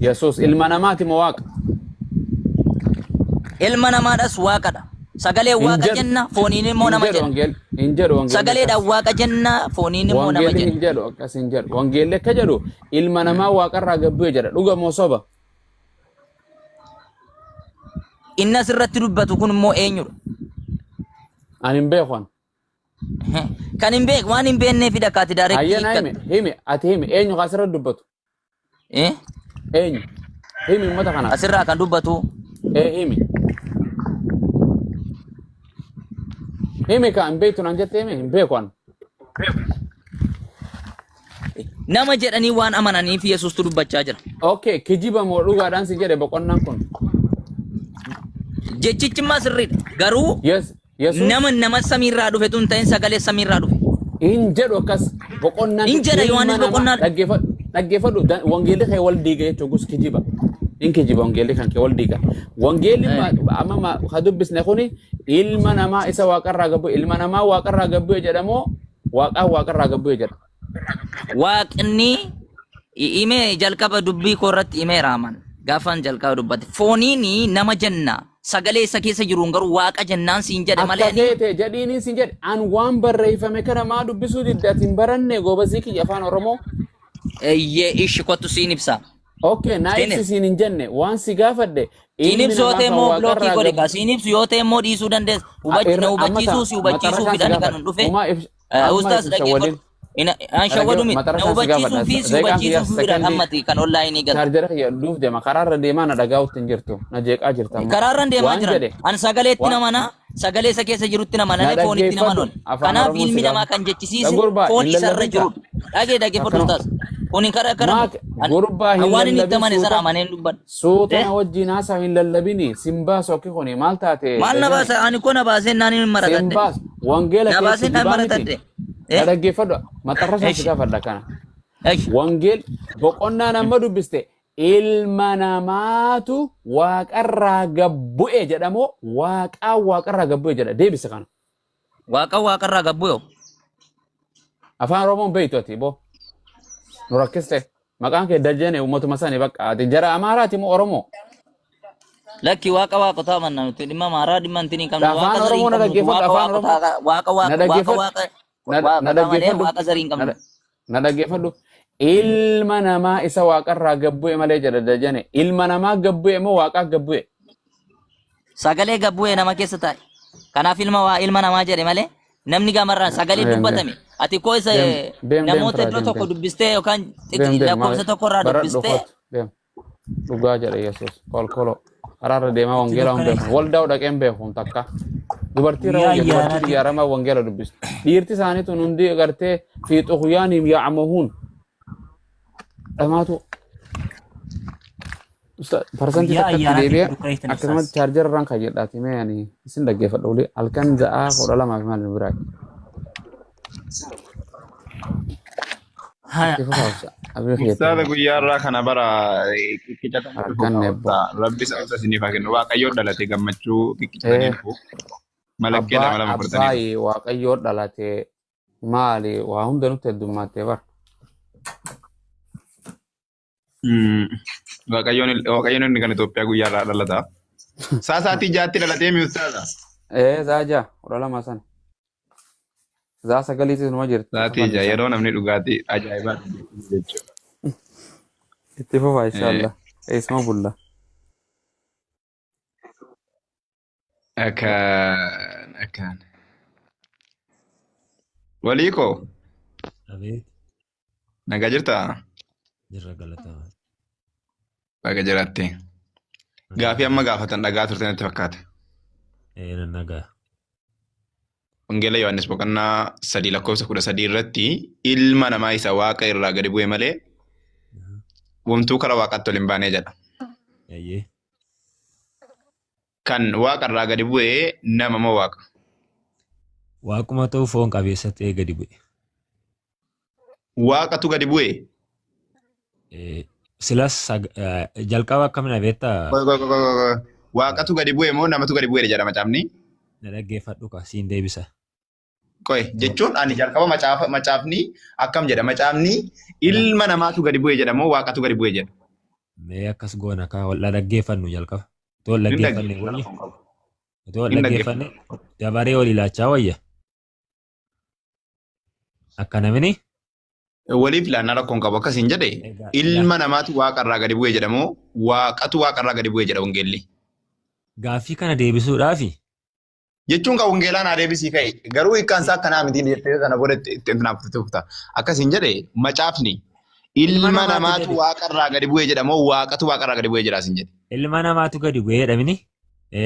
Yesuus ilma namaati moo waaqa? Ilma namaadhas waaqadha. Sagalee Hin waaqa jedhu. jenna fooniin immoo Hin nama jedhu jenna. wangeelli. Hin jedhu wangeelli Sagaleedhaan akkas. waaqa jenna fooniin immoo nama Wangeelli jenna. hin jedhu akkas hin jedhu. Wangeelli akka jedhu ilma namaa waaqarraa gad bu'e jedha. Dhuga moo soba? Inni asirratti dubbatu kun immoo eenyudha? Ani hin beeku an. Kan hin beek waan hin beekneefidha kaati daareektii Hayyee naa himi hiikkattu. himi ati himi eenyu ka asirratti dubbatu? Eh? Eenyu? Himi uummata kanaaf. Asirraa kan dubbatu Ee himi. Himi ka hin beektu naan jette himi hin beeku an. Nama jedhanii waan amananiif Yesuustu dubbachaa jira. Okay, kijiba moo dhugaadhaan si jedhe boqonnaan kun. Jechichi immoo sirriidha. Garuu Yes, Yesuus nama nama samiirraa dhufetu hin ta'in sagalee samiirraa dhufe. hin jedhu akkas boqonnaan Hin jedha ilma Yohaannis namaa boqonnaa dhaggeeffadhu dhaggeeffadhu wangeelli kee wal diiga jechuun gus kijiba. Hin kijiba wangeelli kan kee wal diiga. Wangeelli amma ka dubbisne kuni ilma namaa isa waaqarraa gabbu ilma namaa waaqarraa gabbu jedhamoo waaqaa waaqarraa gabbu jedha. Waaqni himee jalqaba dubbii koo irratti himeera aman. Gaafan jalqaba dubbate. Fooniin nama jenna. Sagalee isa keessa jiruun garuu waaqa jennaan siin jedhe malee Akka ani feete jedhiiniin siin jedhe an waan barreeffame kana maa dubbisuu didde ati hin baranne goobazii kiyya afaan Oromoo. eeyyee ishi kottu siin ibsa. Okay, naa Siin ibsi ibsa. siin hin jenne waan si gaafadhe Siin ilmi ibsu yoo namaa ta'e kan immoo bilookii waaqarraa godhe gab kaa. Siin ibsu yoo ta'e immoo dhiisuu dandeessa. A- Na irra amma ta hubachiisuu si hubachiisuu maxarashaan si fidani kan gaafadha. hin dhufe. Umaa ibs amma Ustaas ibsa dhaggeeffadhu. waliin An shawwadu dhaggeeffadhu miti. Na maxarashaan si hubachiisuu gaafadha. fi si Daqiiqaan kiyya hubachiisuu fidhan sekondii ammati kan onlaayinii galu. chaarjara kiyya duuf deema karaarra deemaa na dhagaa'utti hin jirtu na jeeqaa jirta amma. Karaarran deemaa Waan jiran. jedhe An sagaleetti waan namana, sagalee isa keessa jirutti na namana, foonitti dhaggeeffadhu namanuun. afaan Kanaaf Oromoo si ilmi namaa gaafadha. kan jechisiise Gurbaa foon hin isarra lallabin kaa. jirudha. Dhagee dhaggeeffadhu Akkanuma. ustaas. Kun karaa karamu. Maak gurbaa An hin waan inni itti lallabin amane sana suuta amaneen dubbadha. suuta Eh? na wajjin haasaa hin lallabini sin baasu akki kuni maal taate Maal na dajane baasa? Ani koo na baasee naan hin sin maratadhe. baasu wangeela Na kee baasee naan kijibaa miti maratadhe. na Eh? dhaggeeffadhu maxarrasaan si Eshi. gaafadha kana Eshi. wangeel boqonnaan amma dubbiste ilma namaatu waaqarraa gabbu'e jedhamoo waaqaa waaqarraa gabbu'e jedha deebise kana Waaqa waaqarraa gabbu'e. Afaan Oromoon beektu ati boo nu rakkiste maqaan kee Dajane uummatuma sani bakka ati jara Amaaraati moo Oromoo? Lakki waaqa waaqotaa amanna nuti dhimma amaaraa dhimma intinii qabnu Afaan waaqa zarii Oromoo hin na qabnu nuti dhaggeeffadhu waaqa afaan Oromoo waaqotaa waaqa na waaqa waaqa dhaggeeffadhu waaqa na na waaqotaa malee dhaggeeffadhu waaqa zarii hin na qabnu. na dhaggeeffadhu ilma namaa isa waaqarraa gabbu'e malee jedha Dajane ilma namaa gabbu'e moo waaqaa gabbu'e? Sagalee gabbu'e nama keessa taa'e. Kanaaf ilma waa ilma namaa jedhe malee namni gamarraan sagalee Deem deem dubbatame. Ati koo isa deem deem deem namoota firaa iddoo deem tokko deem dubbistee yookaan deem deem maal lakkoofsa tokko irraa baradhu dubbistee kootu deem dhugaa jedha Yesuus kolkolo karaarra deemaa Itti wangeela hin dukkana beeku waldaa'u dhaqee hin beeku hin takka dubartii irra guyyaa wayya dubartii ayyaanaati. biyya aramaa wangeela dubbistu dhiirti isaanii tun hundi gartee fi xuqyaaniim yaacmahuun dhamaatu Parsantii Guyyaa takkatti ayyaanaatti deebi'ee itti dukkaneessan akkasumatti ustaas. chaarjara irraan kayyadhaati mee ani isin dhaggeeffadha olii halkan za'aa 12 fi maal nu biraa Haya. itti fufaa obsa abdii kiyya itti Ustaaza fufaa guyyaa irraa kana bara qiqqicatanii dhufu halkan kaa eebbo obsa. Rabbi isa obsa isiniif haa kennu. Waaqayyoon dhalate gammachuu qiqqicatanii ee dhufu. Malakkee abbaa lama lama furtanii dhufu. abbaayi waaqayyoo dhalate maali waa hunda nutti heddummaatee bara Waaqayyoon Waaqayyoon inni kan Itoophiyaa guyyaa irraa dhalata. Saa sa'aatii 6tti dhalatee mi ustaaza? Ee zaa 6 12 sana zaa 9tis numa jirti Sa'aatii 6 fannisan yeroo namni dhugaatii ajaa'ibaa dhugu jechuudha. Itti fufaa inshaallah eessuma bulla. Akkaan akkaan. Walii koo Abeet nagaa jirtaa? jirra galataa. Baga jiraatte. Gaafii amma gaafatan dhagaa turte natti fakkaata. Ee nan dhagaa. Wangeela Yohaannis boqonnaa 3 lakkoofsa 13 irratti ilma namaa isa waaqa irraa gadi bu'e malee womtuu kara waaqaatti ol hin baanee jedha. Eeyyee. Kan waaqa irraa gadi bu'e nama moo waaqa? Waaquma ta'u foon qabeessa ta'ee gadi bu'e. Waaqatu gadi bu'e. Silas jalqaba akkamina beektaa? Qoy, qoy, qoy, qoy, qoy. Waaqatu gadi bu'e moo namatu gadi bu'e jedha macaafni? Na dhaggeeffadhu ka siin deebisa. Qoy jechuun ani jalqaba macaafa macaafni akkam jedha macaafni ilma namaatu gadi bu'e jedha moo waaqatu gadi bu'e jedha? Mee akkas goona kaa wal dhaggeeffannu jalqaba. Otoo wal Hin dhaggeeffanne dhaggeeffanna wayya. rakkoon qabu. Otoo wal Hin dhaggeeffanne dhaggeeffanna. dabaree walii laachaa wayya. Akka namni Waliif laannaa rakkoon qabu akkasiin jedhe egaa ilma namaatu waaqa irraa gadi bu'e jedha moo waaqatu waaqa irraa gadi bu'e jedha wangeelli. Gaaffii kana deebisuudhaafi Jechuun kan wangeelaa naa deebisii ka'e garuu hiikkaan isaa akkanaa miti jettee sana booda itti naaf tufta. Akkasiin jedhe macaafni ilma ilma namaatu namaatu gadi waaqa irraa gadi bu'e jedha moo waaqatu waaqa irraa gadi bu'e jedha asiin jedhe. Ilma namaatu gadi bu'ee jedhamini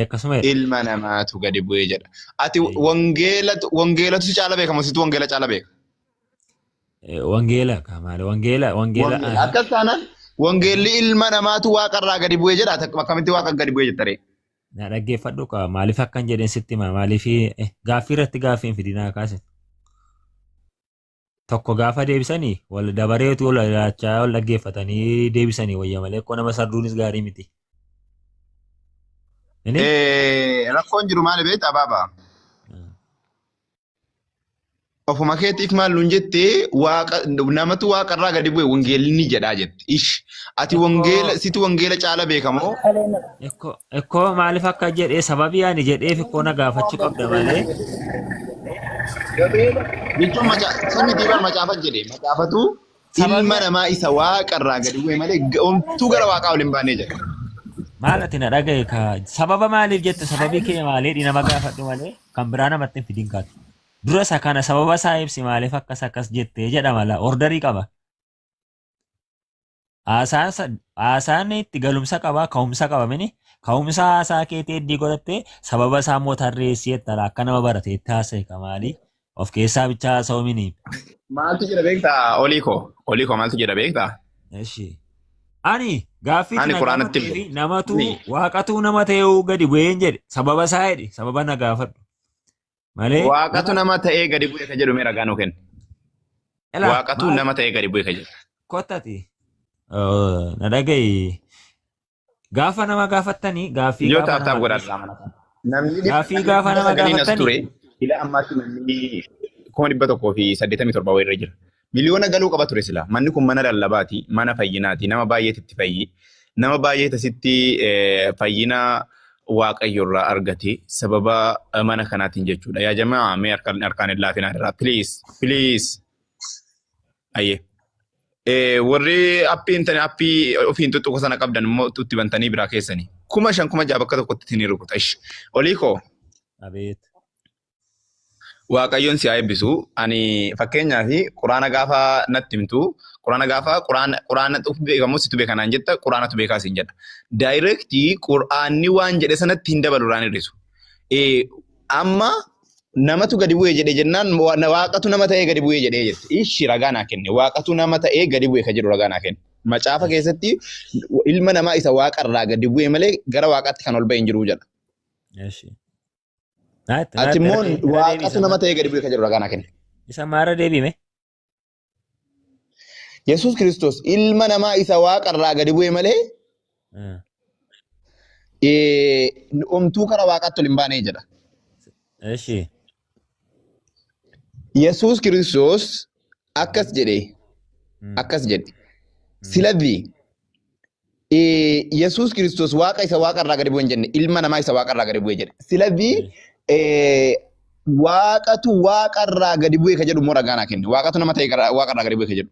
akkasuma jedha. Ilma namaatu gadi bu'e jedha. Ati wangeelatu wangeelatu si caala beeka moo situ wangeela caala beeka? Wangeela ka maali wangeela wangeela Wangeela. Akkas taanaan wangeelli ilma namaatu waaqa irraa gadi bu'e jedha. Akkamitti waaqa gadi bu'e jetta ree? Na dhaggeeffadhu ka maaliif akkan jedheen sitti hima maaliif gaaffii irratti gaaffii hin fidinaa kaasin. Tokko gaafa deebisanii wal dabareetu wal ilaachaa wal dhaggeeffatanii deebisanii wayya malee akkoo nama sarduunis gaarii miti. Inni? Rakkoon jiru maali beektaa baaba? Ofuma keetiif maal nuun jette waaqa namatu waaqa irraa gadi bu'e wangeelli ni jedhaa jette. Ish ati wangeela situ wangeela caala beekamoo Ekkoo ekkoo maaliif akka jedhee sababii ani jedheef ikkoo na gaafachuu qabda malee. Jechuun sami diimaa macaafa jedhe macaafatu ilma namaa isa waaqa irraa gadi bu'e malee homtuu gara waaqaa ol hin baanee jedha. Maal ati na dhagaye ka sababa maaliif jette sababii kee maaliidhi nama gaafadhu malee kan biraa namatti hin fidin kaatu. Dura isa kana sababa isaa ibsi maaliif akkas akkas jettee jedhama la ordarii qaba. Haasaan haasaan itti galumsa qaba ka'umsa qaba mini ka'umsa haasaa keetii heddii godhattee sababa isaa immoo tarreessii jetta la akka nama barateetti haasa'e ka maalii of keessaa bichaa haasa'u mini. Maaltu jedha beektaa olii koo olii koo maaltu jedha beektaa? Eshi. Ani gaaffii Ani na Quraanatti gaafattee fi hin namatu Ani waaqatu nama ta'ee gadi bu'ee hin jedhe sababa isaa jedhe sababa na gaafadhu malee Waaqatu nama ta'ee gadi bu'e ka jedhu mee ragaa nuu kenni. Elaa, Waaqatu maal nama ta'ee gadi bu'e ka jedhu. kottati na dhaga'i gaafa nama gaafattanii gaaffii Yoo gaafa taaf taaf nama godhaa mana kana. Namni gaaffii gaafa dhibba nama sagaliin as gaafattanii ture ila ammaatti namni 187,000 wayirra jira. Miliyoona galuu qaba ture sila. Manni kun mana lallabaati, mana fayyinaati, nama baay'eetu itti fayyi. Nama baay'eetu asitti fayyina Waaqayyo irraa argate sababa mana kanaatiin jechuudha. Yaa jamaa mee harkaan harkaan hin laafinaa irraa please please. Ayyee. Warri appii hin taane appii ofiin tuttuqa sana qabdan immoo itti bantanii biraa keessanii. 5,000 6,000 bakka tokkotti isin rukuta. Ish. Olii koo. Abeet. Waaqayyoon si haa eebbisu. Ani fakkeenyaaf quraana gaafa natti himtu quraana gaafa quraana quraanatu beekamu situ beeka naan jetta quraanatu beekaa siin jedha. Daayirektii quraanni waan jedhe sanatti hin dabalu irraan hir'isu. Amma namatu gadi bu'e jedhe jennaan waaqatu nama ta'ee gadi bu'e jedhee jette. Ishi ragaa naa kenne. Waaqatu nama ta'ee gadi bu'e ka jedhu ragaa naa kenne. Macaafa keessatti ilma namaa isa waaqa irraa gadi bu'e malee gara waaqaatti kan ol ba'e hin jiru jedha. Eshi. Naatti Ati naatti immoo irra deebi waaqatu isa nama ta'ee gadi bu'e ka jedhu ragaa naa kenne. Isa maara deebime. Yesuus Kiristoos ilma namaa isa waaqa irraa gadi bu'e malee omtuu kara waaqaatti ol hin baane jedha. Eshi. Yesuus Kiristoos akkas jedhe akkas jedhe. Siladhi Yesuus Kiristoos waaqa isa waaqa irraa gadi bu'e hin jenne ilma namaa isa waaqa irraa gadi bu'e jedhe. Siladhi waaqatu waaqa irraa gadi bu'e ka jedhu immoo ragaa naa kenne. Waaqatu nama ta'e waaqa irraa gadi bu'e ka jedhu.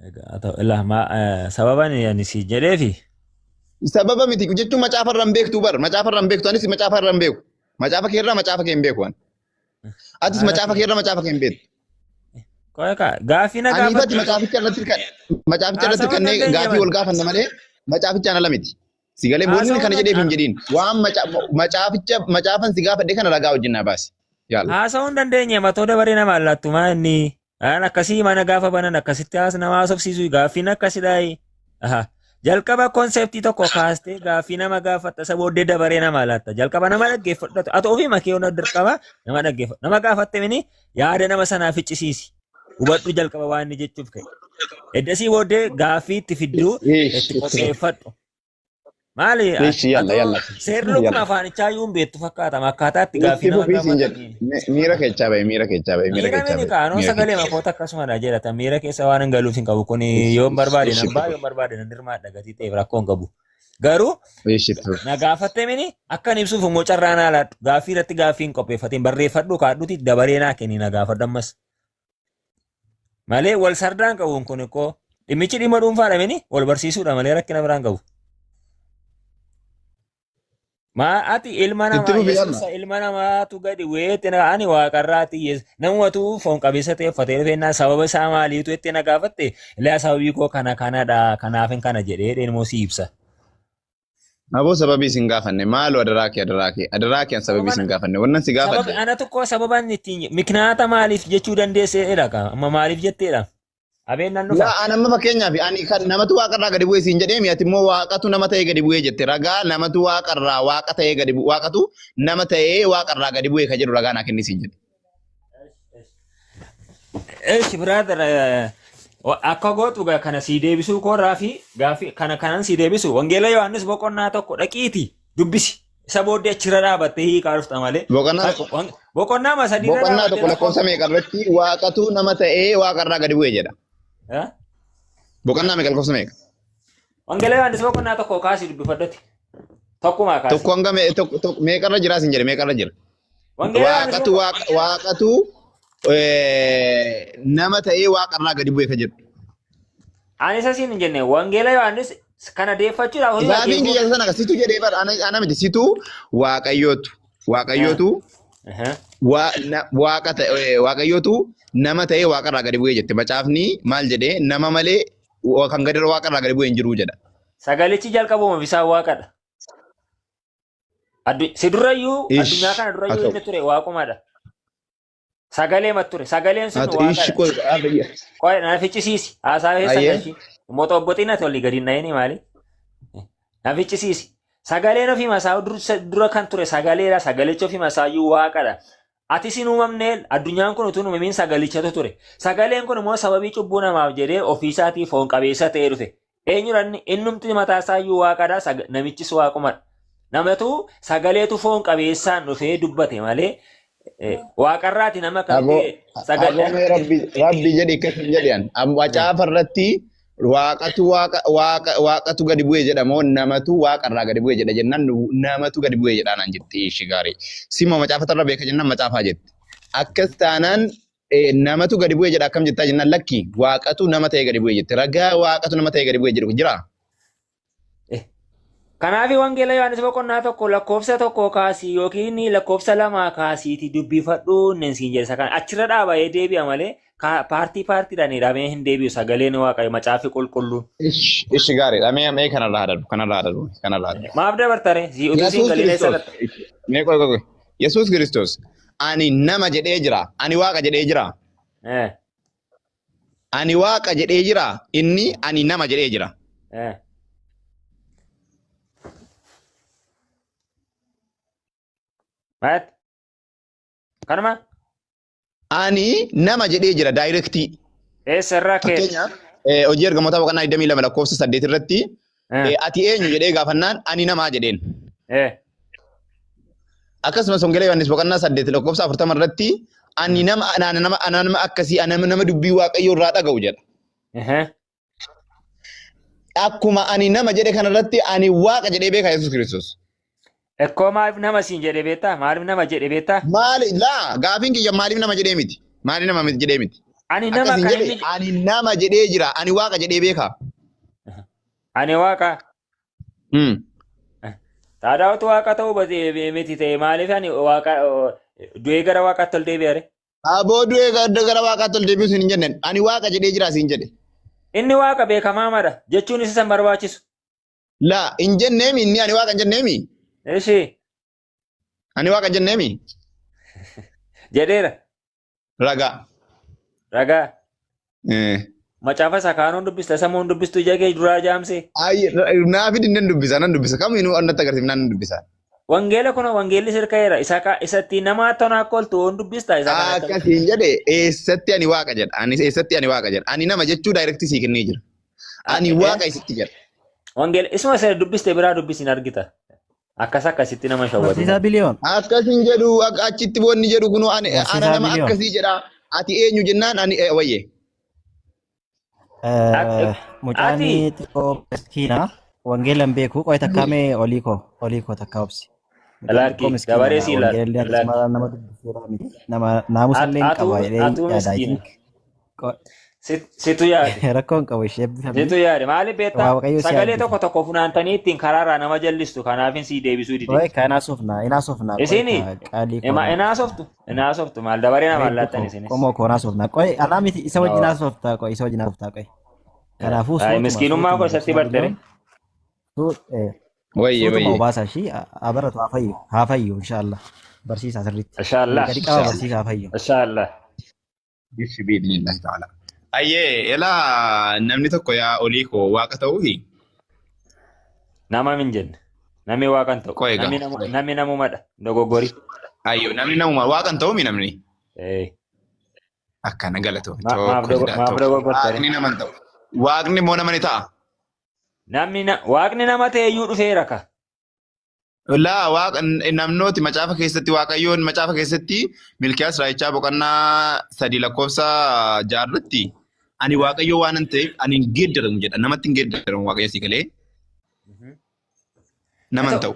Egaa haa ta'u ilaa maa sababa ani si jedheefi Sababa miti jechuun macaafa irraa hin beektu bar macaafa irraa hin beektu anis macaafa irraa hin beeku. Macaafa kee irraa macaafa kee hin beeku ani. Atis macaafa kee irraa macaafa kee hin beektu. Qoya kaa gaaffii na Ani ifatti gaafatte macaaficha irratti kan macaaficha irratti haasawuu hin kannee dandeenye gaafii man. wal gaafanna malee macaafichaan ala miti. Si galee wanni Haasa'uu kana jedheef hin hin jedhiin. Waan macaaficha macaafan si gaafadhe kana ragaa wajjin naa baasi. Yalla. Haasa'uu hin dandeenye matoo dabaree nama allaattu maa inni waan akkasii mana gaafa banan akkasitti haas nama haasofsiisu gaaffiin akkasidhaa. Aha. Jalqaba konseptii tokko kaastee gaaffii nama gaafatta isa booddee dabaree nama laatta. Jalqaba nama dhaggeeffadhu. Ati ofii makee hunda dirqama nama dhaggeeffadhu. Nama gaafatte mini yaada nama sanaa ficcisiisi. Hubadhu jalqaba waan inni jechuuf ka'e. Eddasii booddee gaaffii itti fidduu Ish, itti qopheeffadhu. Maali ish, yalla, atoo yalla. seerri kun Yalla. afaanichaa iyyuu hin beektu fakkaata. Akkaataa itti gaaffii Itti nama fufii siin jedha. gaafatanii. Miira keechaa bahe, miira keechaa bahe, miira Miira keechaa mini bahe, kaanoo miira sagalee keechaa. makoota akkasumadha jedhata. Miira keessa waan hin galuuf hin qabu. Kun Ish, yoo hin barbaade ish, nan itti ba'a yoo fufi. hin barbaade nan dirmaadha gatii ta'eef rakkoo hin qabu. Garuu Ish, itti fufi. na gaafatte mini akkan ibsuuf immoo carraa naa laadhu. Gaaffii irratti gaaffii hin qopheeffatin barreeffadhu kaadhuti dabaree naa kenni na gaafadhu ammas. Malee wal sardaan qabuun kun ikkoo dhimmichi dhimma dhuunfaadha mini wal barsiisuudha malee rakkina biraan qabu. Maa ati ilma Itti namaa fufi Yesuus yalla. ilma namaatu gadi weetti na ani waaqarraati Yesuus namumatu foon qabeessa ta'e uffatee dhufeennaan sababa isaa maaliitu itti na gaafatte ilaa sababii koo kana kanadha kanaafin kana jedhee immoo si ibsa. Aboo sababii isin gaafanne maaloo adaraa kee adaraa kee adaraa kee an sababii Sababa isin gaafanne wannan si sababi gaafadhe. ana tokko sababa inni ittiin miknaata maaliif jechuu dandeesseedha ka amma maaliif jetteedha abeen nan dhufa. Laa an amma fakkeenyaaf ani kan namatu waaqarraa gadi bu'ee siin jedhee ati immoo waaqatu nama ta'ee gadi bu'ee jette ragaa namatu waaqarraa waaqa ta'ee gadi bu'e waaqatu nama ta'ee waaqarraa gadi bu'ee ka jedhu ragaa naa kenni siin jedhe. Eesh brother akka gootu gaa kana sii deebisuu koorraa fi gaaffii kana kanan sii deebisu wangeela Yohaannis boqonnaa tokko dhaqiiti dubbisi. Isa booddee achirra dhaabattee hiikaa dhufta malee. Boqonnaa tokko Boqonnaa ma sadiirra boqonnaa dhaabattee tokko lakkoofsa meeqa irratti waaqatu nama ta'ee waaqarraa gadi bu'e jedha. Eh? Boqonnaa meeqa lakkoofsa meeqa? Wangeela Yohaannis boqonnaa tokko kaasii dubbifadhuti. Tokkumaa kaasii. Tokko hanga meeqarra jira siin jedhe meeqarra jira? Wangeela Yohaannis Waaqatu waaqatu nama ta'ee waaqarraa gadi bu'e ka jedhu. Ani isa siin hin jenne Wangeela Yohaannis kana deeffachuudhaaf hojii Gaafiin kiyya sana akka situ jedhee bara ana miti situ waaqayyootu waaqayyootu waaqa ta'e waaqayyootu nama ta'ee waaqarraa gadi bu'e jette macaafni maal jedhee nama malee kan gadi waaqarraa gadi bu'e hin jiru jedha. Sagalichi jalqabuma bisaan waaqadha. Si durayyuu Ish addunyaa kana haa durayyuu ta'u. inni ture waaqumadha. Sagalee mat ture. Sagaleen sun Haa ta'u ish waaqadha. qoy Qoy na ficcisiisi. Haasaa keessa ayyee. galchi. Immoo obbotiin ati olii gadi hin dhahini maali? Na ficcisiisi. Sagaleen ofii masaa dura kan ture sagaleedha. Sagalichi ofii masaayyuu waaqadha. Atis hin uumamne addunyaan kun utuu hin uumamin sagalichatu ture. Sagaleen kun immoo sababii cubbuu namaaf jedhee ofiisaatii foon qabeessa ta'ee dhufe. Eenyudha inni? Innumti mataa isaayyuu waaqadha. Namichis waaqumadha. Namatu sagaleetu foon qabeessaan dhufee dubbate malee waaqarraati nama Aboo akkamitti sagalee. aboo mee rabbi rabbi jedhi akkas hin jedhan macaafa irratti waaqatu waaqa waaqa waaqatu gadi bu'e jedha moo namatu waaqarraa gadi bu'e jedha jennaan namatu gadi bu'e jedhaa naan jetti ishii gaarii. Sima macaafa irra beeka jennaan macaafaa jetti. Akkas taanaan namatu gadi bu'e jedha akkam jettaa jennaan lakki waaqatu nama ta'e gadi bu'e jette. Ragaa waaqatu nama ta'e gadi bu'e jedhu jira. Kanaaf wangeela Yohaannis boqonnaa tokko lakkoofsa tokko kaasii yookiin lakkoofsa lamaa kaasiiti dubbifadhu inni siin jedhe isa kana achirra dhaaba'ee deebi'a malee paartii paartiidhaan hidhamee hin deebi'u sagaleen waaqayyo macaafi qulqulluun. Ish ish gaariidha. Mee mee kanarraa haa darbu kanarraa haa darbu kanarraa haa darbu. Maaf dabartare si utuu siin Yesuus galiin eessa Kiristoos. dhatta? Mee qoy qoy qoy. Yesuus Kiristoos ani nama jedhee jira. Ani waaqa jedhee jira. Ani waaqa jedhee jira. Inni ani nama jedhee jira. Maal? Kanuma? Ani nama jedhee jira daayirektii. Eessa irraa keessa? Fakkeenyaaf hojii ergamootaa boqonnaa 22 lakkoofsa 8 irratti ati eenyu jedhee gaafannaan ani namaa jedheen. Akkasumas Wangeela Yohaannis boqonnaa 8 lakkoofsa 40 irratti ani nama ana nama ana nama akkasii ana nama dubbii Waaqayyoo irraa dhaga'u jedha. Akkuma ani nama jedhe kanarratti ani waaqa jedhee beeka Yesuus Kiristoos. Ekkoo maaliif nama siin jedhe beektaa? Maaliif nama jedhe beektaa? Maali laa gaafiin kiyya maaliif nama jedhee miti? Maaliif nama miti jedhee miti? Ani nama Akkas hin kan jedhe inni ani nama jedhee jira ani waaqa jedhee beeka. Ani waaqa. Taadaawatu waaqa ta'uu miti ta'e maaliif ani waaqa du'ee gara waaqaatti ol deebi'are? Aboo du'ee gara waaqaatti ol deebi'u siin hin jenne ani waaqa jedhee jira siin jedhe. Inni waaqa beekamaa mara jechuun isa san barbaachisu. Laa hin jenneemi inni ani waaqa hin jenneemi. Ishi Ani waaqa hin jenneemi. jedheera. Ragaa. Ragaa. Eh. Macaafa isa kaanoon dubbista isa moo hin dubbistu ija kee duraa jaamsee. Ay, naa fidi nan dubbisa nan dubbisa kamiinuu natti agarsiif nan dubbisa. Wangeela kun wangeelli sirka isa isa ittiin nama tonaa koltu hin dubbista isa kana akkamitti. Akkasiin jedhe eessatti ani waaqa jedha. Ani eessatti ani waaqa jedha. Ani nama jechuu daayirektii sii kennee jira. Ani waaqa isitti jedha. Wangeela isuma isa dubbiste biraa dubbisi hin argita. Akkas akkasitti nama shawwatu. Barsiisaa biliyoon. Akkasin jedhu achitti wanni jedhu kunoo ani ana Barsiisaa nama biliyoon. akkasii jedha. Ati eenyu jennaan ani wayye. Mucaan Ati xiqqoo miskiina wangeela hin beeku qoy takkaa mee olii koo takkaa obsi. Mucaan xiqqoo laakki miskiina dabaree sii laal wangeelli laakki. akkasuma nama dubbisuudha miti nama naamusa illee hin Atuu qaba jedhee atuu yaada I miskiina. think. Situ yaade. Rakkoo hin qabu ishee eebbifamii Situ yaade maaliif beektaa Waaqayyo si sagalee eebbisu. tokko tokko funaantanii ittiin karaarraa nama jallistu kanaafin sii deebisuu dide. Qoy ka inaasofna inaasofna qoy Isini ka qaalii koo inaasoftu inaasoftu maal dabaree namaan bareeddu laattan koo isinis. qomoo koo inaasofna qoy anaa miti isa wajjin No. haasofta qoy isa wajjin haasofta qoy. Kanaafuu Ay suutuma miskiinummaa suutuma koo isatti barsiisaa bartere. biliyoon Su- eh, Wayye Suutuma wayye. obaasa ishii haa baratu haa fayyu inshaallah barsiisaa sirriitti Inshaallah. gadi qaba barsiisaa haa fayyu. Inshaallah. Ishi biidnillahi ta'ala. Ayyee elaa namni tokko yaa olii koo waaqa ta'uufi Nama min jenne. Namni waaqa hin ta'u. Qoy egaa. Namni namni namumadha. Dogoggori. Ayyo namni namuma waaqa hin ta'uumi namni. Eh. Akkana galatoomi. Maaf Tokko jedha maaf tokko. dogoggortani. Waaqni nama hin ta'u. Waaqni immoo nama ni ta'a. Namni waaqni nama ta'e iyyuu dhufeera ka. Laa waaqa namnooti macaafa keessatti waaqayyoon macaafa keessatti Milkiyaas Raayichaa boqonnaa 3 lakkoofsa 6 irratti ani waaqayyoo waanan ta'eef ani hin geeddaramu jedha. Namatti hin geeddaramu waaqayyo si galee nama hin ta'u.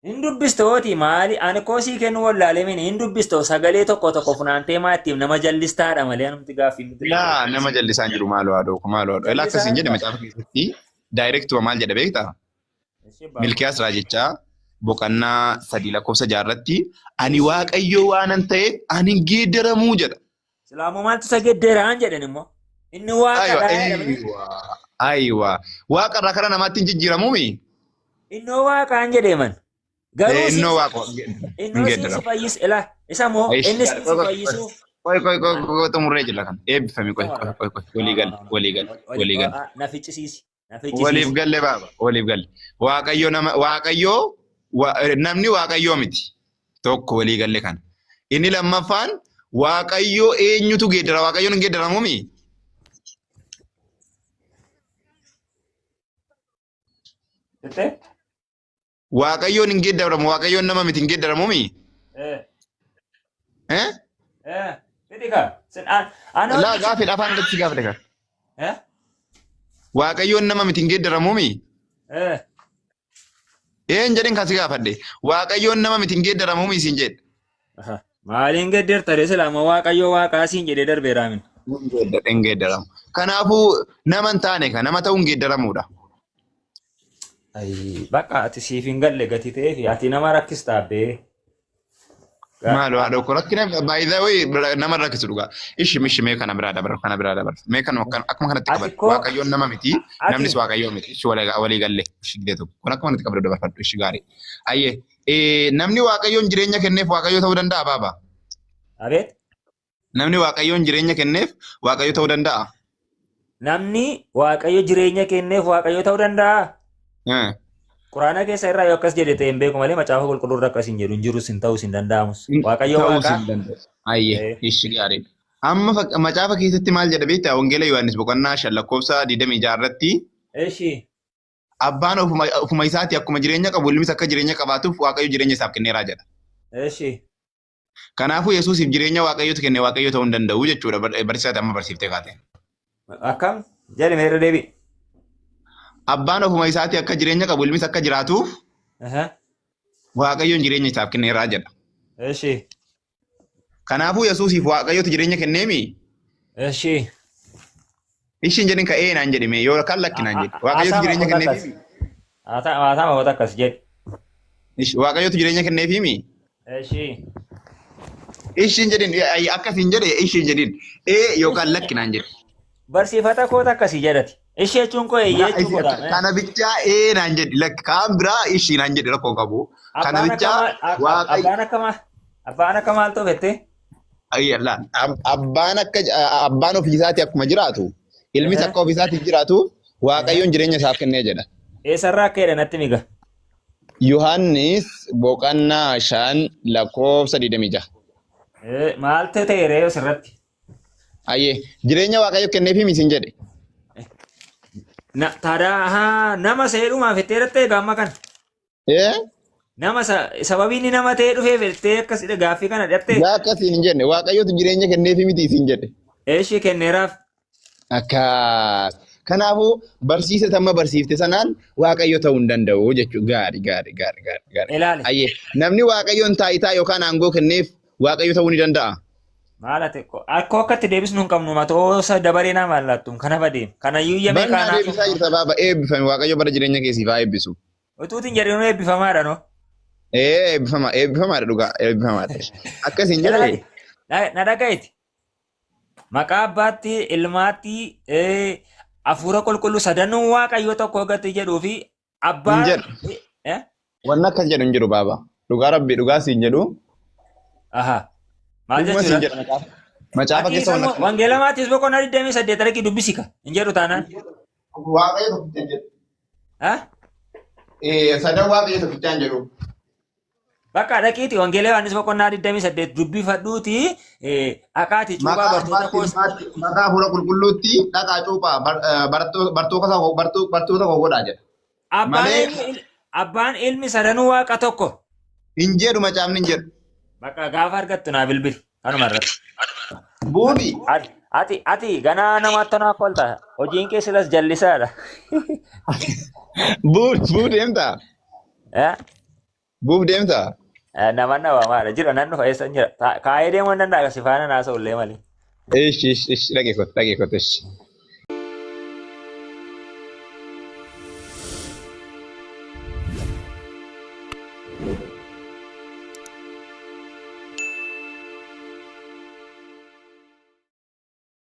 Hin dubbistooti maali ani koo sii kennu wallaalee mini hin dubbistoo sagalee tokko tokko funaantee maa ittiin nama jallistaadha malee anumti gaaffii miti. Laa nama jallisaan jiru maaloo haadhoo ko maaloo haadhoo. Elaa akkasiin jedhe macaafa keessatti daayirektuma maal jedha beektaa? Milkiyaas raajichaa boqonnaa 3 lakkoofsa 6 irratti ani waaqayyoo waanan ta'eef ani hin geeddaramuu jedha. Silaamoo maaltu isa geeddaraan jedhan immoo. Inni Aywa, waaqadha jedhamee. aywa, aywa. Waaqa irraa kara namaatti hin jijjiiramuumi? Innoo waaqaan jedheeman. Garuu Innoo siin waaqa hin innoo siin si geeddaramu. fayyis ila isa moo Aish, inni siin si fayyisu. Qoy qoy qoy qoy xumurree jira kan. Eebbifami qoy qoy qoy qoy walii galle walii galle walii galle. Na ficcisiisi. Na Waliif ficcisiisi. galle baaba waliif galle. Waaqayyo nama waaqayyo namni waaqayyoo miti. Tokko walii galle kana. Inni lammaffaan waaqayyo eenyutu geeddara? Waaqayyoon hin geeddaramuumi? Jettee? Waaqayyoon hin geeddaramu. Waaqayyoon nama miti hin geeddaramuumi? Eh. Eh? Eh. Fitika. Sin an ana Laa gaafii afaan irratti gaafate kan. Eh? Waaqayyoon nama miti hin geeddaramuumi? Eh. Een jedhin kan si gaafadhe. Waaqayyoon nama miti hin geeddaramuumi siin jedhe. Aha. Maaliin geeddarta ree silaama waaqayyoo waaqaa siin jedhee darbeeraa min. Hin geeddaramu. Kanaafuu nama hin taane kan nama ta'uu hin geeddaramuudha. Ayi, bakka ati siif hin galle gati ta'eef ati nama rakkista abbee. Maaloo haadha koo rakkina by the way nama rakkisu dhugaa. Ishi mishi mee kana biraa dabar kana biraa dabar. Mee kana akkuma kanatti Ati qabadhu. koo Waaqayyoon nama miti ati namnis waaqayyoo miti. Ishi walii galle ishi gidee tokko. Kun akkuma kanatti qabadhu dabarfadhu ishi gaarii. Ayyee namni waaqayyoon jireenya kenneef waaqayyoo ta'uu danda'a baaba. Abeet. Namni waaqayyoon jireenya kenneef waaqayyo ta'uu danda'a. Namni waaqayyo jireenya kenneef waaqayyo ta'uu danda'a. Quraana keessa irraa yoo akkas jedhe ta'e hin beeku malee macaafa qulqulluu irra akkas hin jedhu hin jirus hin ta'us hin danda'amus. Waaqayyo Ta'uus waaqaa. hin danda'u. Ayyee ishi gaariidha. Amma macaafa keessatti maal jedha beektaa? Wangeela Yohaannis boqonnaa 5 lakkoofsa 26 irratti. Eshi. Abbaan ofuma isaatii akkuma jireenya qabu ilmis akka jireenya qabaatuuf Waaqayyo jireenya isaaf kenneeraa jedha. Eshi. Kanaafuu Yesuusiif jireenya Waaqayyotu kenne Waaqayyo ta'uu hin danda'u jechuudha barsiisaati amma barsiiftee kaate. Akkam? Jedhi mee irra deebi'i. Abbaan ofuma isaatii akka jireenya qabu ilmis akka jiraatuuf Waaqayyoon jireenya isaaf kenneeraa jedha. Eshi. Kanaafuu Yesuusiif Waaqayyotu jireenya kenneemi? Eshi. Ishiin jedhin ka ee naan jedhi mee yoo kan lakki naan jedhi. Waaqayyotu Haasaa jireenya makoota akkas. kenneefiimi? Haasaa makoota akkas jedhi. Ishi Waaqayyotu jireenya kenneefiimi? Eshi. Ishiin jedhin akkas hin jedhe ishiin jedhin ee yookaan lakki naan jedhi. Barsiifata koota akkasii jedhati. Ishee jechuun koo eeyyee jechuu godha. Kana bichaa ee naan jedhi lakki kaan biraa ishii naan jedhi rakkoo qabu. Kana Abbaan akka bichaa maal waaqayyo. abbaan akka maal abbaan akka maal ta'u fettee? Ayyalla abbaan akka abbaan ofii isaatii akkuma jiraatu ilmis akka ofii isaatii jiraatu waaqayyoon jireenya isaaf kennee jedha. Eessarraa akka jedhe natti miga. Yohaannis boqonnaa 5 lakkoofsa 26. Maal ta'e ree asirratti? Ayyee jireenya waaqayyo kenneefii misiin jedhe. Na tadaa haa nama seedhumaaf fettee dhattee gaamma kana. Ee Nama sababii inni nama ta'ee dhufee fettee akkas gaaffii kana dhattee. Yaa akkasiin hin jenne waaqayyotu jireenya kenneefii miti isiin jedhe. Eeshii kenneeraaf. Akkas. Kanaafuu barsiisa tamma barsiifte sanaan waaqayyo ta'uu hin danda'u jechuudha. Gaarii gaarii gaarii gaarii gaarii. Ilaali. Ayyee namni waaqayyoon taayitaa yookaan aangoo kenneef waaqayyo ta'uu ni danda'a. Maal ati akkoo akka itti deebisnu hin qabnu matoosa dabaree nama laattu kana badeem. Kanayyuu yamee Barnaa kaanaaf. deebisaa jirta baaba eebbifame waaqayyo bara jireenya keessiif haa eebbisu. Utuutiin jedhinu eebbifamaadha no. Ee eebbifama eebbifamaadha dhugaa eebbifamaadha. Akkasiin jedhe Ilaali. Na dhagayeeti. Maqaa abbaatti ilmaatti hafuura qulqulluu sadanuu waaqayyo tokko gati jedhuu fi hin abbaan jedhu. Wanni akkas jedhu hin jiru baaba. Dhugaa rabbi dhugaa siin jedhu. Aha. Maal Dhuguma siin jechuudha? jedha macaafa. Macaafa Ati keessa wanni sammuu akkas. wangeela Maatiyoos boqonnaa 28 dhaqii dubbisi ka. Hin jedhu taanaan. Waaqayyo tokkicha hin jedhu. Ha? Sadan waaqayyo tokkicha hin jedhu. Bakka dhaqiiti wangeela Yohaannis boqonnaa 28 dubbifadhuuti dhaqaati cuuphaa Maqaa bartoota abbaatti koos. ilmaatti maqaa hafuura qulqulluutti dhaqaa cuuphaa barattoota koo godhaa jedha. Abbaan Malee ilmi abbaan ilmi sadanuu waaqa tokko. hin jedhu macaafni hin jedhu. Bakka gaafa argattu naa bilbili kanuma irratti. Buufi. Ati ganaa namatti tanaa kolta hojiin kee silas jallisaadha. Buuf deemtaa? Eh? Buuf deemtaa? Nama nama maala jira nan dhufa eessa jira kaayee deemuu hin danda'a si faana naasa'u illee malee. Ish ish ish dhaggeeffatu dhaggeeffatu ish.